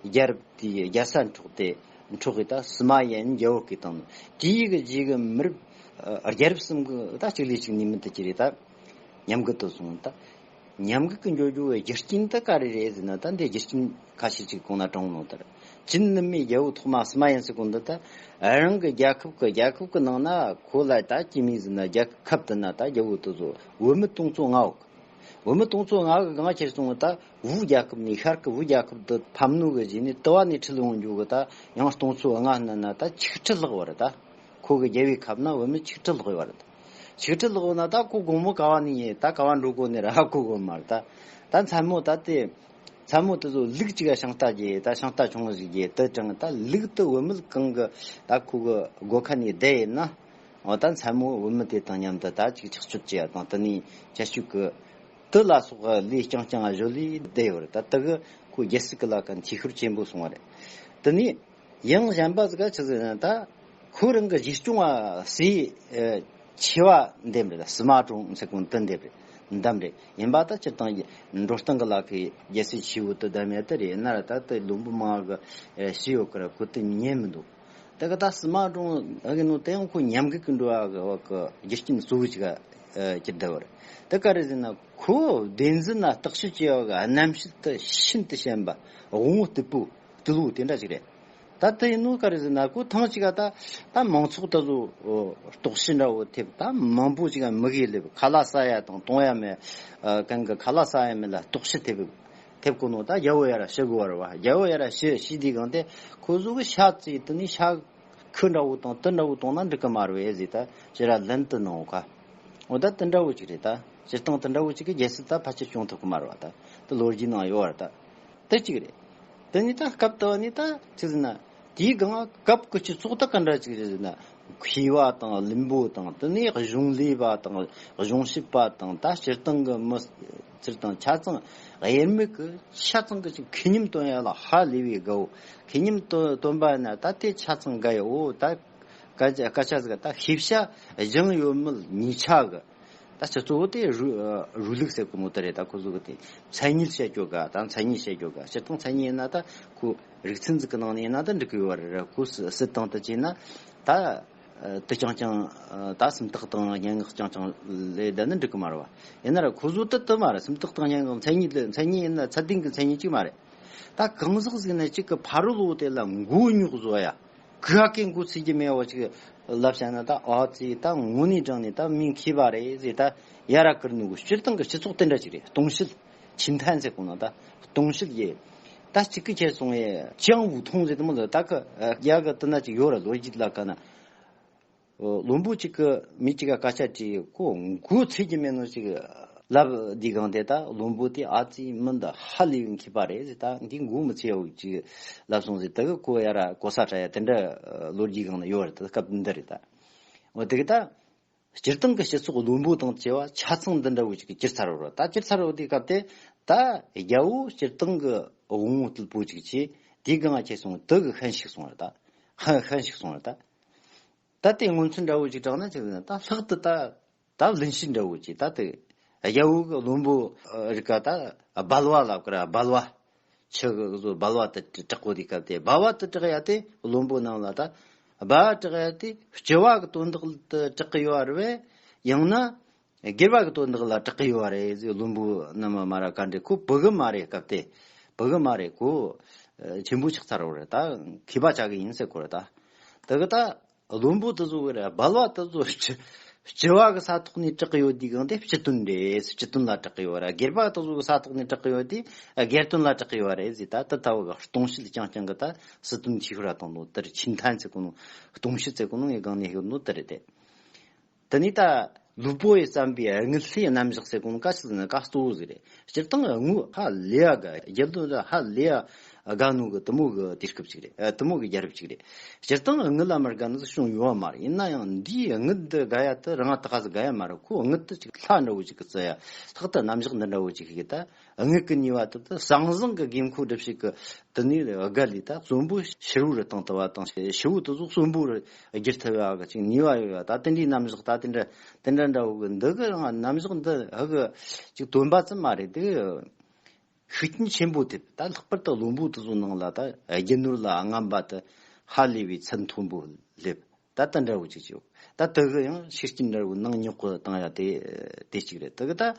རྒྱལ་རབས་དེའི་རྒྱལ་ས་འཕྲོག་སྟེ་འཕྲོག་གི་ད་སི་མ་ཡན་རྒྱལ་པོ་བསྐོས་བཏང་ནས་དེའི་གི་རྗེས་གི་མི་རབས་ཨ་རྒྱལ་རབས་གསུམ་གི་ད་གཅིག་ལས་གཅིག་ནུས་མེད་དུ་གྱུར་རེད་ད། ཉམས་རྒུད་དུ་སོང་ད། ཉམས་རྒུད་ཀྱི་འགྱོ་རྒྱུ་བའི་རྒྱུ་རྐྱེན་དེ་ག་རེ་རེད་ཟེར་ན། ད་འདི་རྒྱུ་རྐྱེན་ཁ་ཤས་ཅིག་གོང་ན་དྲངས་ནོ་ལྟར། ཅིན་ནུ་མའི་རྒྱལ་པོ་ཐོག་མ་ཕྱི་མ་ཡིན་ཟེར་གོ་འདི་ད། རང་གི་རྒྱལ་ཁབ་ཀྱི་རྒྱལ་ཁབ་ཀྱི་ནང་ན་ཁོ་ལ་ད་ཅི་མིན་ཟེར་ན། རྒྱལ་ཁབ་དེ་ན་ད་རྒྱལ་པོ་དེ་ཚོ་བུད་མེད་སྟོང་ཚོ་ལྔ་ཡོད་གི། བུད་མེད་སྟོང་ཚོ་ལྔ་གི་སྒང་ཁྱེར་སོང་བ་ད། བུ་རྒྱལ་ཁབ་ནས་ཤར་གི་བུ་རྒྱལ་ཁབ་དུ་ཕམ་ནོ་གི་རྗེས་ནས། དུ་བ་ནས་ཁྲིད་ལོང་རྒྱུ་གི་ད་ཡང་སྟོང་ཚོ་ལྔ་ན་ན་ད་ཆིག་ཁྲི་ལྷག་བར་ད། ཁོ་གི་རྒྱལ་བའི་ཁབ་ན་བུད་མེད་ཆིག་ཁྲི་ལྷག་བར་ད། ཆིག་ཁྲི་ལྷག་ན་ད་ཁོ་དགོང་མོ་ག་བ་ནས་ཡིན་ད་ག་བ་འགྲོ་གོ་ནས་ར་གོ་གོ་མར་ད། ད་མཚན་མོ་ད་དེ། མཚན་མོ་དེ་ཚོ་ལུག་ཅིག་ག་ཤིང་རྟ་རྒྱས་ད་ཤིང་རྟ་ཆུང་ཟིག་རྒྱས་དུ་དྲངས། ད་ལུག་དུ་བུད་མེད་གང་གི་ད་ཁོ་གི་སྒོ་ཁ་ནས་བསྡད་ཡིན་ན། འོ་ད་མཚན་མོ་བུད་མེད་དེ་དང་མཉམ་དུ་ད་ཅིག་ཆགས་སྤྱོད་བྱེད་ཡ་དང་། དེ་ནས་ཁྱད་ཆོས་ཀྱི་དུ་ལ་སོགས་ལས་རྐྱང་རྐྱང་བཞོ་ལས་བསྡད་ཡོད་རེད། ད་དེ་གི་ཁོ་རྒྱལ་སྲིད་ཀྱི་ལ་ཀ་འཐུས་ཤོར་ཆེན་པོ་སོང་བ་རེད། དེ་ནས་ཡང་གཞན་པ་ཟིག་ག་ཆི་ཟིག་ན་ད། ཁོ་རང་གི་གཞིས་ཆུང་བ་སྲས་ཆེ་བ་འདེམས་རེད། སི་མ་ཀྲུང་ཟེར་གོ་དེ་འདེམས་རེད། འདེམས་རེད། ཡིན་པ་ད་སྤྱིར་བཏང་འགྲོ་སྟངས་ཀྱི་ལ་ཀའི་རྒྱལ་སྲས་ཆེ་བོ་དེ་འདེམས་ཡ་དེ་རེད། ཡིན་ན་ར་ད་དེ་བློན་པོ་མང་གི་ཞུས་ཡོད་ཀི་ར། ཁོ་དེ་ཉན་མི་འདུག་དེ་གི་ད་སི་མ་ཀྲུང་ཨ་གི་ནོ་དེ་ཡང་ཁོ་ཉམས་རྒུད་ཀྱི་འགྲོ་བ་གི་བ་གི་རྒྱུ་རྐྱེན་གཙོ་བོ་ཅིག་ག་གྱུར་བསྡད་པ་རེད། དེ་ག་རེ་ཟེར་ན། ཁོ་བདེན་རྫུན་ན་བརྟག་དཔྱད་བྱེད་པ་གི་རྣམ་དཔྱོད་དེ་ཤིན་ཏུ་ཞན་པ། དབང་པོ་རྟུལ་པོ་རྟུལ་བོ་དེ་འདྲ་ཅིག་རེད། ད་དེ་ཡིན་ནོ་ག་རེ་ཟེར་ན། ཁོ་ཐེངས་གཅིག་ག་ད་ད་མང་ཚོགས་དེ་ཚོ་ལྟོགས་ཤི་འདྲ་བོ་ཐེབས། ད་མང་པོ་ཅིག་ག་མི་གིས་སླེབས། ཁ་ལག་ཟ་ཡ་དང་གཏོང་ཡ་མེད། ཨ་གང་གི་ཁ་ལག་ཟ་ཡ་མེད་ལ་ལྟོགས་ཤི་ཐེབས། ཐེབས་གོ་ནོ་ད་རྒྱལ་པོ་ཡ་ར་ཤི་དགོས་པ་རེད་བ། རྒྱལ་པོ་ཡ་ར་ཤི་ཤི་དུས་སྒང་དེ་ཁོ་ཚོ་གི་ཤ་བཙོས། དེ་ནས་ཤ་ཁུ་འདྲ་བོ་དང་དེ་འདྲ་བོ་བཏུང་ན་འགྲིག་གི་མ་རེད་ཟེར། ད་ཕྱིར་ར་ལན་དུ་གནང་བ་ཁ། འོ་ད་དེ་འདྲ་བོ་ཅིག་རེད། ད་སྤྱིར་བཏང་དེ་འདྲ་བོ་ཅིག་གི་རྒྱལ་སྲིད་ད་ཕལ་ཆེར་སྐྱོང་ཐུབ་གི་མ་རེད་བ། ད་དེ་ལོ་རྒྱུས་ནང་ཡོད་བ་རེད། ད་དེ་གཅིག་རེད། དེ་ནས་ད་སྐབས་དུ་བ་ནས་ད་ཆི་ཟེར་ན། དེའི་སྒང་སྐབས་ཀྱི་སྤྱི་ཚོགས་ད་ག་འདྲ་ཅིག་རེད་ཟེར་ན། མཁས་པ་དང་བླུན་པོ་དང་། དེ་ནས་གཞུང་ལས་པ་དང་གཞུང་ཞབས་པ་དང་། ད་སྤྱིར་བཏང་གི་མི་སྤྱིར་བཏང་ཆ་ཚང་དབྱེར་མེད་ཀྱི་ཆ་ཚང་གི་ཅིག་མཁས་མཉམ་སྟོན་ཡ་ལ་ཧ་ལས་པའི་དགའ་བོ། མཁས་མཉམ་སྟོན་སྟོན་པ་ན་ད་དེ་ཆ་ཚང་དགའ་ཡ། འོ་ད་སྐད་ཆ་སྐད་ཆ་ཟིག་ད་ཤེས་བྱ་སྦྱང་ཡོད་མེད་གཉིས་ཆ་གི། ད་སྤྱི་ཚོགས་དེ་རུ་རུ་ལུགས་ཟེར་གོ་ནོ་དེ་རེད། ད་ཁོ་ཚོ་གི་དེ་མཚན་ཉིད་བཤད་རྒྱུ་ག་ད་མཚན་ཉིད་བཤད་རྒྱུ་ག་སྤྱིར་བཏང་མཚན་ཉིད་ཡིན་ན་ད་ཁོ་རིག་ཚན་ཟིག་གི་ནང་ནས་ཡིན་ན་ད་འགྲིག་གི་ཡོད་རེད། ཁོ་སྲིད་སྲིད་དང་དུ་བྱས་ན་ད་དུ་རྐྱང་རྐྱང་ད་སུམ་རྟགས་དང་སྙན་ངག་རྐྱང་རྐྱང་ལས་ད་ནི་འགྲིག་གི་མ་རེད་བ། ཡིན་ན་ར་ཁོ་ཚོ་དེ་དུ་མ་རེད། སུམ་རྟགས་དང་སྙན་ངག་མཚན་ཉིད་ལ་མཚན་ཉིད་ཡིན་ན་ཚད་ལྡན་གི་མཚན་ཉིད་ཅིག་མ་རེད། ད་གང་ཟག་ཟིག་ནས་གཅིག་གི་ཕ་རོལ་པོ་དེ་ལ་མགོ་རྙོག་བཟོ་ཡ། ག་གེ་མགོ་ཚོས་ཀྱི་མེད་པ་ཅིག་ལབ་བྱས་ན། ད་ཨ་ཙི་ད་དངོས་གནས་དྲང་ནས་ད་མི་མཁས་པ་རེད་ཟེར། ད་ཡ་ར་ཀིར་ནུ་གི་སྤྱིར་བཏང་གི་སྤྱི་ཚོགས་དེ་འདྲ་ཅིག་རེད། སྟོང་བཤད་ཆིན་ཐན་ཟེར་གོ་ནོ་ད་སྟོང་བཤད་ཡེ། ད་གཅིག་གི་ཁྱེར་སོང་ཡེ་ཅང་ཝུ་ཐུང་ཟེར་དེ་མོ་ལ་ད་གི་རྒྱ་གི་དེ་ན་ཅིག་ཡོད་ར། ལོ་རྒྱུས་ལ་ཀ་ན། བློན་པོ་གཅིག་གི་མི་གཅིག་ག་སྐད་ཆ་དྲིས། ཁོ་མགོ་ཚོས་ཀྱི་མེད་ནོ་ཅིག་ལབ་དུས་སྒང་དེ་ད་བློན་པོ་དེ་ཨ་ཙི་མི་འདི་ཧ་ལས་པའི་མཁས་པ་རེད་ཟེར། ད་འདི་མགོ་མི་ཚོས་ཡ་ཅིག་ལབ་སོང་ཟེར། དེ་གི་ཁོ་ཡ་ར་གོ་ས་ཁྲ་ཡ་དེ་འདྲ་ལོ་རྒྱུས་སྒང་ན་ཡོད་རེད། ད་སྐབས་འདི་རེད་ད། འོ་དེ་གི་ད་སྤྱིར་བཏང་གི་སྤྱི་ཚོགས་བློན་པོ་དང་བཅས་པ་ཆ་ཚང་འདི་འདྲ་བོ་ཅིག་གི་གྱུར་ཚར་བ་རེད། ད་གྱུར་ཚར་བ་དེའི་སྐབས་དེ་ད་རྒྱལ་པོ་སྤྱིར་བཏང་གི་དབང་པོ་རྟུལ་པོ་ཅིག་བྱས། དེའི་སྒང་ཁྱེར་སོང་དེ་གི་ཤན་ཞིག་སོང་རེད་ད། ཤན་ཤན་ཞིག་སོང་རེད་ད། ད་དེ་མངོན་ཚུལ་འདྲ་བོ་ཅིག་དྲངས་ན་ཅིག་ན་ད་ལྷག་ཏུ་ད་ད་བླུན་ཞིག་འདྲ་བོ་ཅིག་ད་དེ་རྒྱལ་པོ་གི་བློན་པོ་རིགས་ཀ་ད་སྦལ་བ་ལབ་ཀི་ར། སྦལ་བ། ཆུ་གི་བཟོ་སྦལ་བ་དེ་དྲག་པོ་དེ་སྐབས་དེ་སྦལ་བ་དེ་དྲག་ཡ་དེ་བློན་པོ་རྣམས་ལ་ད་སྦལ་བ་དྲག་ཡ་དེ་སྤྱི་བ་གི་དོན་དག་ལ་དྲག་གི་ཡོད་རེད་བས། ཡང་ན་སྒེར་བ་གི་དོན་དག་ལ་དྲག་གི་ཡོད་རེད་ཟེར། བློན་པོ་རྣམས་མ་ར་ག་འདྲ། ཁོ་བུ་གི་མ་རེད། སྐབས་དེ་བུ་གི་མ་རེད། ཁོ་ཆེན་པོ་ཆགས་ཚར་བ་རེད། ད་མཁས་པ་ཆགས་གི་ཡིན་ཟེར་གོ་རེད་ད། དེ་གི་ད། བློན་པོ་དེ་ཚོ་གི་ར་སྦལ་བ་དེ་ཚོ་སྤྱི་སྤྱི་བ་གི་ས་ཐོག་ནས་དྲག་གི་ཡོད་དུས་སྒང་དེ་སྤྱི་དོན་རེད། སྤྱི་དོན་ལ་དྲག་གི་ཡོད་ར། སྒེར་པ་དེ་ཚོ་གི་ས་ཐོག་ནས་དྲག་གི་ཡོད་དུས་སྒེར་དོན་ལ་དྲག་གི་ཡོད་རེད་ཟེར། ད་དེ་ལྟ་བུ་གི་སྟོང་བཤད་རྐྱང་རྐྱང་གི་ད་སྲིད་དོན་འཐུས་ཤོར་བཏང་ནོ་དེ་རེད། ཆིན་ཐན་ཟེར་གོ་ནོ་སྟོང་བཤད་ཟེར་གོ་ནོ་ངའི་སྒང་ནས་ཡོད་ནོ་དེ་རེད་དེ། དེ་ནས་ད་ལུའུ་པོ་ཡི་བརྩམས་པའི་དངུལ་ལྷའི་རྣམ་གཞག་ཟེར་གོ་ནོ་ག་ཅི་ཟེར་ན་ག་གཙོ་བོ་ཟིག་རེད། སྤྱིར་བཏང་དངུལ་ཧ་ལས་ཡ་དགའ། རྒྱལ་དོན་ལ་ཧ་ལས་ཡ་དགའ་ནོ་གི་དེ་མོ་གི་དུས་སྐབས་ཅིག་རེད། ཨ། དེ་མོ་གི་རྒྱལ་རབས་ཅིག་རེད། སྤྱིར་བཏང་དངུལ་ལ་མི་དགའ་ནི་ཟིག་བྱུང་ཡོད་མ་རེད། ཡིན་ན་ཡང་འདིའི་དངུལ་འདི་དགའ་ཡ་དེ་རང་ད་ག་ཟིག་དགའ་ཡ་མ་རེད། ཁོ་དངུལ་དེ་ཅིག་ལྷ་འདྲ་བོ་ཅིག་གི་བརྩི་ཡ། ལྷག་ཏུ་རྣམ་གཞག་འདི་འདྲ་བོ་ཅིག་གི་ད་དངུལ་གི་ནུས་པ་དེ་ད་ཟང་ཟིང་གི་དགོས་མཁོ་སྒྲུབ་བྱེད་གི། དེ་ནས་སྒ་ལས་ད་གསོན་པོ་ཕྱུར་བུར་བཏང་ཐུབ་པ་དང་། ཕྱུར་བུ་དེ་ཚོ་གསོན་པོར་བསྒྱུར་ཐུབ་ཡ་གི་ཅིག་ནུས་པ་ཡོད་ཡ། ད་དེ་འདྲའི་རྣམ་གཞག་ད་དེ་འདྲ་དེ་འདྲ་འདྲ་བོ་གི་འདི་གི་རང་རྣམ་གཞག་འདི་ཧ་གི་ཅིག་སྟོན་པ་ཙམ་མ་རེད། དེ་ཤུགས་རྐྱེན་ཆེན་པོ་ཐེབས། ད་ལྷག་པར་དུ་བློན་པོ་དེ་ཚོ་ནང་ལ་ད་རྒྱུ་ནོར་ལ་རྔམ་པ་དེ་ཧ་ལས་པའི་ཚད་མཐོན་པོ་སླེབས། ད་དེ་འདྲ་བོ་ཅིག་བྱུང་། ད་དེ་གི་ཡང་ཤུགས་རྐྱེན་འདྲ་བོ་ནང་ཉོག་གི་བཏང་ཡ་དེ་དེ་གཅིག་རེད། དེ་གི་ད།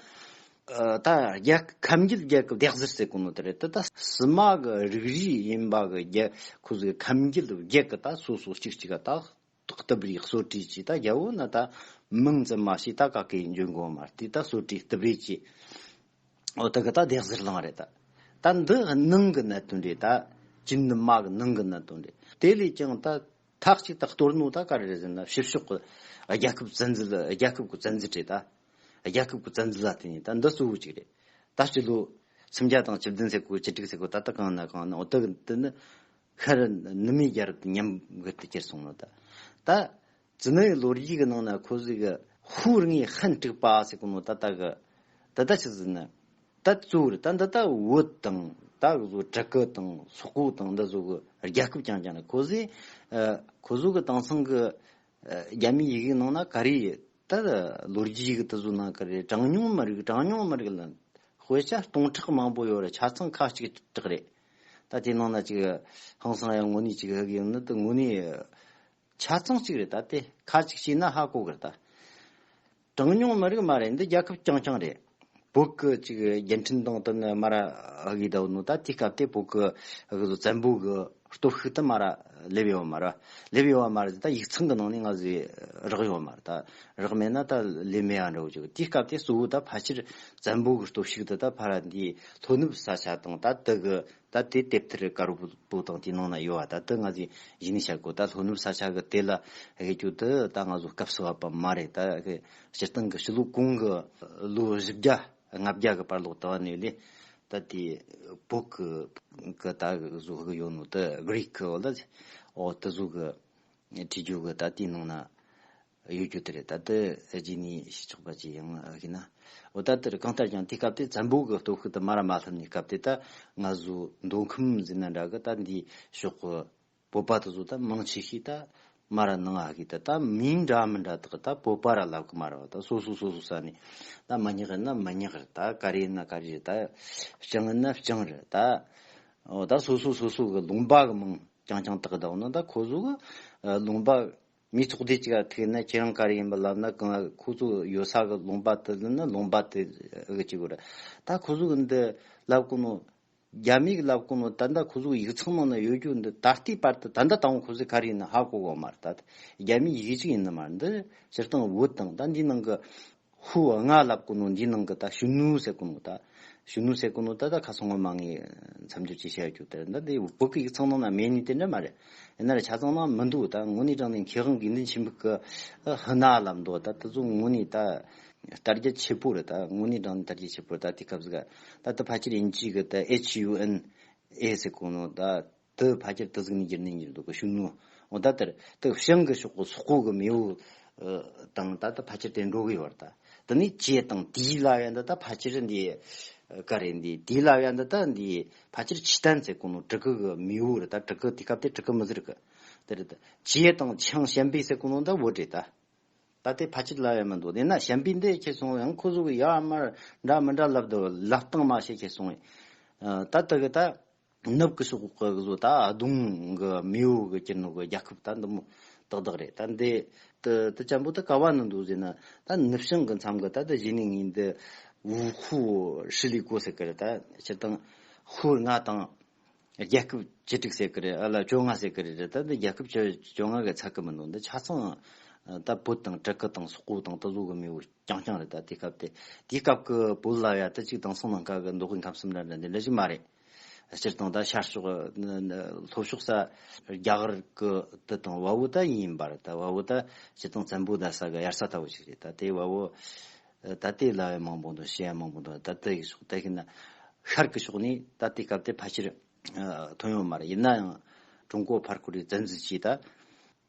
ཨ། ད་རྒྱལ་ཁམས་རྒྱུད་རྒྱལ་ཁབ་སྡེ་གཟར་ཟེར་གོ་ནོ་དེ་རེད། ད་ད་སི་མ་གི་རིགས་རུས་ཡིན་པ་གི་རྒྱལ་ཁོ་ཚོའི་ཁམས་རྒྱུད་རྒྱལ་གི་ད་སོ་སོ་གཅིག་གཅིག་ག་ད་ལྟོགས་ལྟབ་རེ་གསོ་བྲིས་ཀྱིས་ད་རྒྱལ་བོ་ན་ད་མིང་ཙམ་མ་ཤེས། ད་ག་གེ་འཇོན་གོ་མ་རེད། ད་གསོ་བྲིས་ལྟབ་རེ་ཀྱིས། འོ་ད་གི་ད་སྡེ་གཟར་གླིང་རེད། ད་ད་འདི་ནང་གི་གནད་དོན་རེད། ད་ཅིན་ནི་མ་གི་ནང་གི་གནད་དོན་རེད། དེ་ལས་ཀྱང་ད་མཐའ་གཅིག་ཏུ་གཏོར་ནོ་ད་ག་རེ་རེད་ཟེར་ན། ཕྱི་ཕྱོགས་གི་རྒྱལ་ཁབ་བཙན་འཛུལ། རྒྱལ་ཁབ་གི་བཙན་འཛུལ་རེད། ད་རྒྱལ་ཁབ་གི་བཙན་འཛུལ་ལ་བརྟེན་ནས་ད་འདི་གཙོ་བོ་གཅིག་རེད། ད་སྤྱི་ལོ་སུམ་བརྒྱ་དང་བཅུ་བདུན་ཟེར་གོ་བཅུ་དྲུག་ཟེར་གོ་ད་ལྟ་གང་ན་གང་ན། འོ་ད་གི་འདི་ནི་ཤར་ནུབ་མའི་རྒྱལ་རབས་དང་མཉམ་གི་དུ་གྱུར་སོང་ནོ། ད་ད་ཙི་ནའི་ལོ་རྒྱུས་གི་ནང་ན་ཁོ་ཟིག་གི་ཧུའུ་ངའི་ཧན་དཀྲུག་པ་ཟེར་གོ་ནོ་ད་ལྟ་གི་ད་ལྟ་ཆི་ཟིག་ན། ད་གཙོ་བོར་ད་འདི་ད་བོད་དང་ད་གི་བཟོ་ཊི་ཀི་དང་སོག་པོ་དང་འདི་བཟོ་གི་རྒྱལ་ཁབ་རྐྱང་རྐྱང་རེད། ཁོ་ཟིག་ཨ། ཁོ་ཟོ་གི་དེང་སང་གི་ཨ་རྒྱ་མིའི་ཡི་གེ་ནང་ན་ག་རེ་ད་ལོ་རྒྱུས་གི་དེ་ཟོ་ན་ག་རེ། གྲངས་ཉུང་མི་རིགས། གྲངས་ཉུང་མི་རིགས་ལ་དཔེ་ཆ་སྟོང་ཕྲག་མང་པོ་ཡོད་རེད། ཆ་ཚང་ཁ་གཅིག་གྲགས་རེད། ད་དེ་ནང་ན་ཅིག་ཧང་སང་ཡང་དངོས་གནས་ཅིག་ཧ་གི་ཡོད་ན་ད་དངོས་གནས་ཆ་ཚང་གཅིག་རེད། ད་དེ་ཁ་གཅིག་བྱས་ན་ཧ་གོ་གི་རེད། ད་གྲངས་ཉུང་མི་རིགས་མ་རེད། འདི་རྒྱལ་ཁབ་རྐྱང་རྐྱང་རེད། བོད་གི་ཅིག་རྒྱལ་ཕྲན་དང་དེ་ནི་མ་ར་ཨ་གི་ད་ནོ། ད་དེ་སྐབས་དེ་བོད་གི་ཨ་གི་བཙན་པོ་གི་སྟོབས་ཤུགས་དེ་མ་ར་སླེབས་ཡོད་མ་རེད། སླེབས་ཡོད་མ་རེད། ད་ཡིག་ཚང་གི་ནང་ནས་ང་ཟིག་རག་ཡོད་མ་རེད། ད་རག་མེད་ན་ད་ལས་མེད་ཨ་འདྲ་བོ་ཅིག་དེ་སྐབས་དེ་གཙོ་བོ་ད་ཕལ་ཆེར་བཙན་པོ་གི་སྟོབས་ཤུགས་དེ་ད་ཕ་ར་འདི་ལྷོ་ནུབ་ས་ཆ་དང་ད་དེ་གི་ད་དེ་དེབ་ཐེར་དཀར་པོ་དང་དེའི་ནང་ན་ཡོད་པ། ད་དེ་ང་ཚོས་གཞི་ནས་བཤད་དགོས། ད་ལྷོ་ནུབ་ས་ཆ་གི་དེ་ལ་ཧེ་རྒྱུ་དེ་ད་ང་ཚོ་སྐབས་སུ་བབ་པ་མ་རེད། ད་སྤྱིར་བཏང་གི་ཕྱི་ལོ་གོང་གི་ལོ་བཞི་བརྒྱ་ལྔ་བརྒྱ་གི་བར་ལོག་དུ་བ་ནས་ལས་ད་དེ་བོད་གི་གི་ད་བཟོ་གི་ཡོད་ནོ། ད་གྷི་རིག་གི་འོ་ད་འོ་དེ་བཟོ་གི་བྲིས་རྒྱུ་གི་ད་དེའི་ནང་ན་ཡོད་རྒྱུ་དེ་རེད། ད་དེ་རྗེས་ནས་ཤེས་ཆོག་པ་ཅིག་ཡང་ཨ་གི་ན། འོ་ད་དེ་རེད། གང་ལྟར་ཀྱང་དེ་སྐབས་དེ་བཙན་པོ་གི་སྟོབས་ཤུགས་དེ་མ་ར་མ་སླེབས་ནས་སྐབས་དེ་ད་ང་ཚོ་མདོ་ཁམས་ཟེར་ན་འདྲ་གི་ད་འདི་ཕྱོགས་གི་བོད་པ་དེ་ཚོ་ད་མང་ཆེ་ཤོས་ད་མ་ར་ནང་ཨ་གི་ད་ད་མིང་འདྲ་མི་འདྲ་དག་ད་བོད་པ་ར་ལབ་གི་མ་ར་བ། ད་སོ་སོ་སོ་སོ་ས་ནས་ད་མི་ཉག་ཡིན་ན་མི་ཉག་རེད། ད་ག་རེ་ཡིན་ན་ག་རེ་རེད། ད་ལྕང་ཡིན་ན་ལྕང་རེད། ད་འོ་ད་སོ་སོ་སོ་སོ་གི་ལུང་པ་གི་མིང་རྐྱང་རྐྱང་བཏགས་བསྡད་ཡོད་ན། ད་ཁོ་ཚོ་གི་ལུང་པ་མི་ཚོགས་སྡེ་གཅིག་ལ་ཐུག་ན་ཁྱེད་རང་ག་རེ་ཡིན་པ་ལབ་ན། གང་ཁོ་ཚོ་ཡོད་ས་གི་ལུང་པ་དེ་ལ་ན་ལུང་པ་དེ་གི་གཅིག་རེད། ད་ཁོ་ཚོ་གི་འདི་ལབ་གོ་ནོ། རྒྱ་མི་གི་ལབ་གོ་ནོ་ད་ལྟ་ཁོ་ཚོ་གི་ཡིག་ཚང་ནང་ན་ཡོད་རྒྱུ་འདི་ད་ལྟའི་བར་དུ་ད་ལྟ་དང་པོ་ཁོ་ཚོས་ག་རེ་ཡིན་ན་ཧ་གོ་གོ་མ་རེད། ད་རྒྱ་མིའི་ཡི་གེ་གཅིག་ཡིན་ནི་མ་རེད། འདི་སྤྱིར་བཏང་བོད་དང་ད་འདིའི་ནང་གི་ཧུའུ་ང་ལབ་གོ་ནོ་འདིའི་ནང་གི་ད་ཞུ་ནུ་ཟེར་གོ་ནོ། ད་ཞུ་ནུ་ཟེར་གོ་ནོ་ད་ད་ཁ་སང་ངོ་མ་ངས་མཚམས་སྦྱོར་ཅིག་བཤད་རྒྱུ་དེ་ད་འདི་བོད་ཀྱི་ཡིག་ཚང་ནང་ན་མེད་ནི་དེ་འདྲ་མ་རེད། ཡིན་ན་ར་ཆ་ཚང་ན་མི་འདུག་ད་དངོས་གནས་དྲང་གནས་མཁས་དབང་དགེ་འདུན་ཆོས་འཕེལ་གི་ཧི་ན་ལབ་འདུག་ད་དེ་ཚོ་དངོས་གནས་ད་དར་རྒྱས་ཆེ་པོ་རེད། ད་དངོས་གནས་དྲང་གནས་དར་རྒྱས་ཆེ་པོ་རེད། ད་དེ་སྐབས་ཟིག་ད་ད་ཕལ་ཆེར་དབྱིན་ཇི་གི་ད་ཨེཆ་ཡུ་ཨེན་ཨེ་ཟེར་གོ་ནོ་ད། དེ་ཕལ་ཆེར་དེ་ཟིག་ནས་བསྒྱུར་ནས་འགྱུར་འདུག་གི་ཞུ་ནུ། འོ་ད་དེར་དེ་བྱང་གི་ཕྱོགས་གི་སོག་པོ་གི་མེས་པོ་དང་ད་ལྟ་ཕལ་ཆེར་དེ་འགྲོ་གི་ཡོད་རེད། ད་དེ་ནས་ཅེ་དང་དེའི་ལབ་ཡ་འདི་ད་ཕལ་ཆེར་འདི་ག་རེ་འདི་དེའི་ལབ་ཡ་འདི་ད་འདི་ཕལ་ཆེར་ཆི་ཏན་ཟེར་གོ་ནོ་ཀྲི་གུ་གི་མེས་པོ་རེད། ད་ཀྲི་གུ་དེ་སྐབས་དེ་ཀྲི་གུ་མི་ཟེར་གི། དེ་རེད། ད་ཅེ་དང་ཆང་ཞན་པེ་ཟེར་གོ་ནོ་ད་བོད་རེད། ད་ད་དེ་ཕལ་ཆེར་ལབ་ཡ་མི་འདུག་དེ་ན་ཞན་པེ་འདི་ཁྱེར་སོང་ཡང་ཁོ་ཚོ་གི་ཡ་མར་འདྲ་མི་འདྲ་ལབ་འདུག་ལབ་སྟངས་མ་ཤེས་ཁྱེར་སོང་ཡིན། ད་དེ་གི་ད། ནུབ་ཀྱི་ཕྱོགས་ཀྱི་བཟོ་ད་ཨ་དུང་གི་མེས་པོ་གི་གྱུར་ནོ་གི་རྒྱལ་ཁབ་ད་འདི་མོ་ཏག་ཏག་རེད། ད་འདི་ཏི་ཏི་ཅན་པོ་ད་ག་བ་ན་འདུག་ཟེར་ན། ད་ནུབ་བྱང་གི་མཚམས་གི་ད་ད་གཞི་ནས་ངས་འདི་ཝུ་ཧུ་ཧྲི་ལི་གོ་ཟེར་གི་རེད། ད་སྤྱིར་བཏང་ཧུར་ང་དང་རྒྱལ་ཁབ་བཅུ་དྲུག་ཟེར་གི་རེད། ཨ་ལ་བཅོ་ལྔ་ཟེར་གི་རེད། ད་འདི་རྒྱལ་ཁབ་བཅོ་བཅོ་ལྔ་གི་ཚད་གི་མི་འདུག་འདི་ཆ་ཚང་ད་བོད་དང་ཀྲི་གུ་དང་སོག་པོ་དང་ཏི་ལོ་གི་མེས་པོ། རྐྱང་རྐྱང་རེད། ད་དེ་སྐབས་དེ་དེ་སྐབས་ཀྱི་བོད་ལ་ཡ་ད་ཅིག་དེང་སང་ནང་ཁ་གི་མདོ་དབུས་ཁམས་གསུམ་འདྲ་འདྲ་འདི་འདྲ་ཞིག་མ་རེད། སྤྱིར་བཏང་ད་ཤར་ཕྱོགས་ལྷོ་ཕྱོགས་ས་རྒྱ་གར་གི་དེ་དང་བལ་པོ་ད་ཡིན་པ་རེད། ད་བལ་པོ་ད་སྤྱིར་བཏང་བཙན་པོ་ད་ས་གི་དབྱར་ས་ལྟ་བུ་ཞིག་རེད། ད་དེ་བལ་པོ་ད་དེ་ལ་ཡ་མང་པོ་འདུག་ཤེས་ཡ་མང་པོ་འདུག་ད་དེ་གི་ཕྱོགས་ད་ཤི་ན་ཤར་གི་ཕྱོགས་ནས་ད་དེ་སྐབས་དེ་ཕལ་ཆེར་ཐོན་ཡོད་མ་རེད། ཡིན་ན་ཡང་ཀྲུང་གོ་ཕར་ཁུར་རེ་བཙན་འཛུལ་བྱས་ད།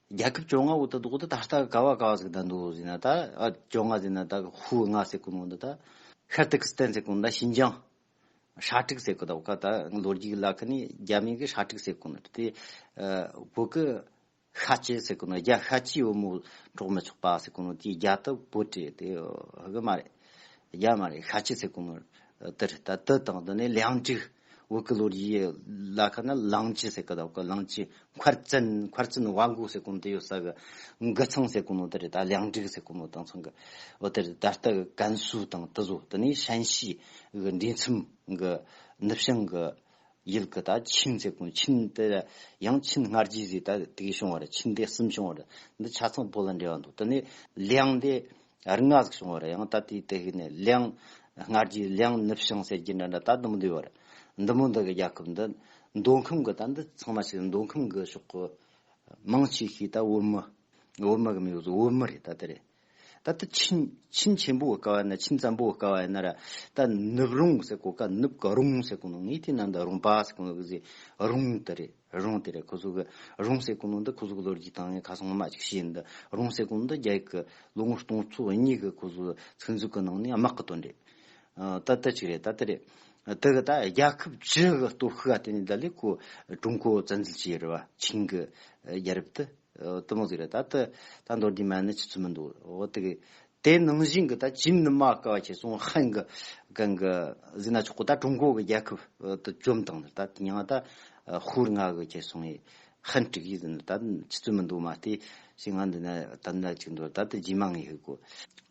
རྒྱལ་ཁབ་བཅོ་ལྔ་བོ་ད་འདུག་ད་ད་ལྟ་ག་བ་ག་བ་ཟིག་ད་འདུག་ཟེར་ན། ད་ཨ་བཅོ་ལྔ་ཟེར་ན་ད་ཧུའུ་ལྔ་ཟེར་གོ་ནོ་འདི་ད་ཤར་ཏུར་ཀི་སི་ཐན་ཟེར་གོ་ནོ་ད་ཤིན་ཅང་ཧྲ་ཀྲུག་ཟེར་གོ། ད་ག་ད་ལོ་རྒྱུས་ལ་ཁ་ནས་རྒྱ་མི་གི་ཧྲ་ཀྲུག་ཟེར་གོ་ནོ་དེ་བོད་གི་ཤ་ཅི་ཟེར་གོ་ནོ། རྒྱ་ཤ་ཅི་བུ་མོ་འགྲོགས་མི་ཆོག་པ་ཟེར་གོ་ནོ་དེ་རྒྱ་ད་བོད་རེད། དེ་ཧ་གི་མ་རེད། རྒྱ་མ་རེད། ཤ་ཅི་ཟེར་གོ་ནོ་དེ་རེད། ད་དེ་དང་དེ་ནས་ལིའང་ཀྲུག་བོད་ཀྱི་ལོ་རྒྱུས་ལ་ཁ་ན་ལང་ཅི་ཟེར་གི་ད་ག་ལང་ཅི་མཁར་བཙན་མཁར་བཙན་བ་མགོ་ཟེར་གོ་ནོ་དེ་ཡོད་ས་གི་འགི་ཚང་ཟེར་གོ་ནོ་དེ་རེད། ད་ལེང་སྒྲིག་ཟེར་གོ་ནོ་དང་ཚང་གི་འོ་དེ་རེད། ད་ལྟ་གི་ཀན་སུའུ་དང་དེ་ཚོ་དེ་ནས་ཤན་ཤི་གི་འབྲེལ་མཚམས་གི་ནུབ་བྱང་གི་ཡུལ་གི་ད་ཆིན་ཟེར་གོ་ཆིན་དེ་ཡང་ཆིན་སྔ་རྗེས་ཟེར་ད་དེ་གི་བྱུང་བ་རེད། ཆིན་དེ་གསུམ་བྱུང་བ་རེད། འདི་ཆ་ཚང་བོད་ལ་འབྲེལ་བ་འདུག་དེ་ནས་ལེང་དེ་རིགས་ལྔ་ཟིག་བྱུང་བ་རེད། ཡང་ད་དེའི་དེ་ཧི་ནས་ལེང་སྔ་རྗེས་ལེང་ནུབ་བྱང་ཟེར་རྒྱུ་འདྲ་འདྲ་ད་འདི་མོ་འདུས་བ་རེད། འདི་མོ་འདི་གི་རྒྱལ་ཁབ་འདི་མདོ་ཁམས་གི་ད་འདི་ཚང་མ་ཞིག་མདོ་ཁམས་གི་ཕྱོགས་གི་མང་ཆེ་ཤོས་ད་བོད་མི་བོད་མི་གི་མི་ཡོད་བོད་མི་རེད། ད་དེ་རེད། ད་ལྟ་ཆིན་ཆིན་ཆེན་པོ་གི་སྐབས་ན་ཆིན་བཙན་པོ་གི་སྐབས་ན་ར་ད་ནུབ་རོང་ཟེར་གོ་ཀ་ནུབ་གི་རོང་ཟེར་གོ་ནོ་ངས་དེ་ན་འདི་རོང་པ་ཟེར་གོ་ནོ་གི་ཟེར་རོང་དེ་རེད། རོང་དེ་རེད། ཁོ་ཚོ་གི་རོང་ཟེར་གོ་ནོ་འདི་ཁོ་ཚོ་གི་ལོ་རྒྱུས་དང་ངས་ཁ་སང་མ་ཅིག་ཤེས་ཡིན། འདི་རོང་ཟེར་གོ་ནོ་འདི་རྒྱ་ཡིག་གི་ལོ་ངོ་སྟོང་ཚོ་གཉིས་གི་ཁོ་ཚོ་ཚིག་མཛོད་གི་ནང་ནས་དམག་གི་དོན་རེད། ཨ། ད་ལྟ་ཅིག་རེད། ད་ལྟ་རེད། དེ་གི་ད་རྒྱལ་ཁབ་བཅུ་གི་སྟོབས་ཤུགས་ཨ་དེ་ནས་ད་ལས་ཁོ་ཀྲུང་གོ་བཙན་འཛུལ་བྱས་རེད་བ། ཆིན་གི་རྒྱལ་རབས་དེ་དེ་མོ་ཟིག་རེད། ད་ལྟ་ད་མདོར་བསྡུས་མ་ནི་ཆི་ཚུལ་མི་འདུག་འོ་དེ་གི་དེ་ནང་བཞིན་གི་ད་ཅིན་ནི་མ་ཀ་བ་ཁྱེར་སོང་ཧན་གི་གན་གི་ཟིན་ན་ཆོག་གོ་ད་ཀྲུང་གོ་གི་རྒྱལ་ཁབ་དེ་བཅོམ་བཏང་ནི་ད་དེ་ཡང་ད་ཧུར་ང་གི་ཁྱེར་སོང་ཡི་ཧན་དྲུག་ཡི་ཟིན་ད་ཆི་ཚུལ་མི་འདུག་མ་དེ་ཞིག་ང་འདི་ན་ད་ན་ཅིག་འདུག་ད་དེ་རྗེས་མ་ངས་ཧི་གོ་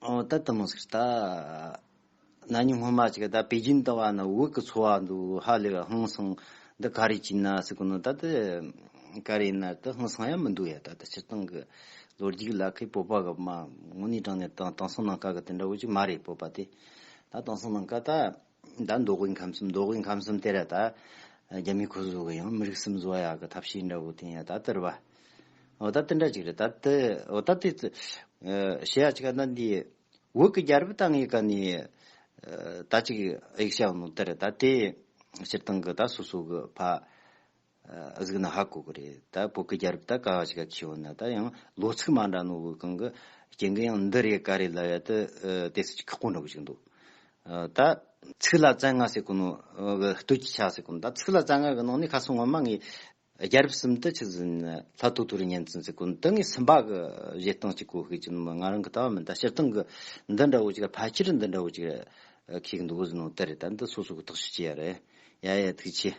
ཨོ་ད་དེ་མོ་ཟིག་ད། ན་ནིང་སྔོན་མ་ཅིག་ད་པེ་ཅིན་དུ་བ་ན་བོད་ཀྱི་འཚོ་བ་འདུག་ཧ་ལས་ཧང་སང་འདི་ག་རེ་བྱིན་ན་ཟེར་གོ་ནོ་ད་དེ་ག་རེ་ཡིན་ན་དེ་ཧང་སང་ཡང་མི་འདུག་ཡ། ད་ད་སྤྱིར་བཏང་གི་ལོ་རྒྱུས་ལ་ཁའི་བོད་པ་གི་མ་དངོས་གནས་དྲང་གནས་དང་དེང་སང་ནང་ཀ་གི་དེ་འདྲ་བོ་ཅིག་མ་རེད། བོད་པ་དེ་ད་དེང་སང་ནང་ཀ་ད་ད་མདོ་དབུས་ཁམས་གསུམ་མདོ་དབུས་ཁམས་གསུམ་དེ་ར་ད་རྒྱ་མི་ཁོ་ཚོ་གི་ཡང་མི་རིགས་གསུམ་བཟོ་ཡ་གི་ཐབས་ཤེས་འདྲ་བོ་དེ་ཡ་ད་དེ་ར་བ། འོ་ད་དེ་འདྲ་ཅིག་རེད། ད་དེ་འོ་ད་དེ་བཤད་ཡ་ཅིག་ད་འདི། བོད་ཀྱི་རྒྱལ་རབས་ད་ངས་ག་ནས་ད་ཅིག་ཡིག་ཤག་ནོ་དེར་ད་དེ་སྤྱིར་བཏང་གི་ད་སོ་སོ་གི་ཕ་གཟིགས་ན་ཧ་གོ་གི་རེད། ད་བོད་ཀྱི་རྒྱལ་རབས་ད་ག་བ་ཞིག་ག་ཁྱེར་ཡོད་ན་ད་ཡང་ལོ་ཚིགས་མ་འདྲ་ནོ་གི་གང་གི་རྐྱེན་གི་ཡང་འདི་རེད་ག་རེད་ལབ་ཡ་དེ་དེ་སྲིད་ཀྱི་ཁག་པོ་འདྲ་བོ་ཞིག་འདུག་ད་ཚིགས་ལ་བཙན་ང་ཟེར་གོ་ནོ་གི་སྟོད་ཀྱི་ཆ་ཟེར་གོ་ནོ་ད་ཚིགས་ལ་བཙན་ང་གི་ནང་ནས་ཁ་སང་ངོ་མ་ངས། རྒྱལ་རབས་གསུམ་དུ་ཆི་ཟིན་ལྷ་ཐོ་ཐོ་རི་གཉན་བཙན་ཟེར་གོ་ནོ་དེ་ངས་སུམ་པ་གི་བཞེད་སྟངས་གཅིག་གོ་ཤེས་ཀྱི་ནོ་ང་རང་གི་ལྟ་བ་མིན། ད་སྤྱིར་བཏང་གི་འདི་འདྲ་བོ་ཅིག་ཕལ་ཆེར་འདི་འདྲ་བོ་ཅིག་ཁེག་འདུག་ཟིན་ནོ་དེ་རེད། ད་འདི་སོ་སོ་གི་ཐག་གཅོད་བྱེད་ཡ་རེད། ཡ་ཡ་ཐུགས་ཆེ།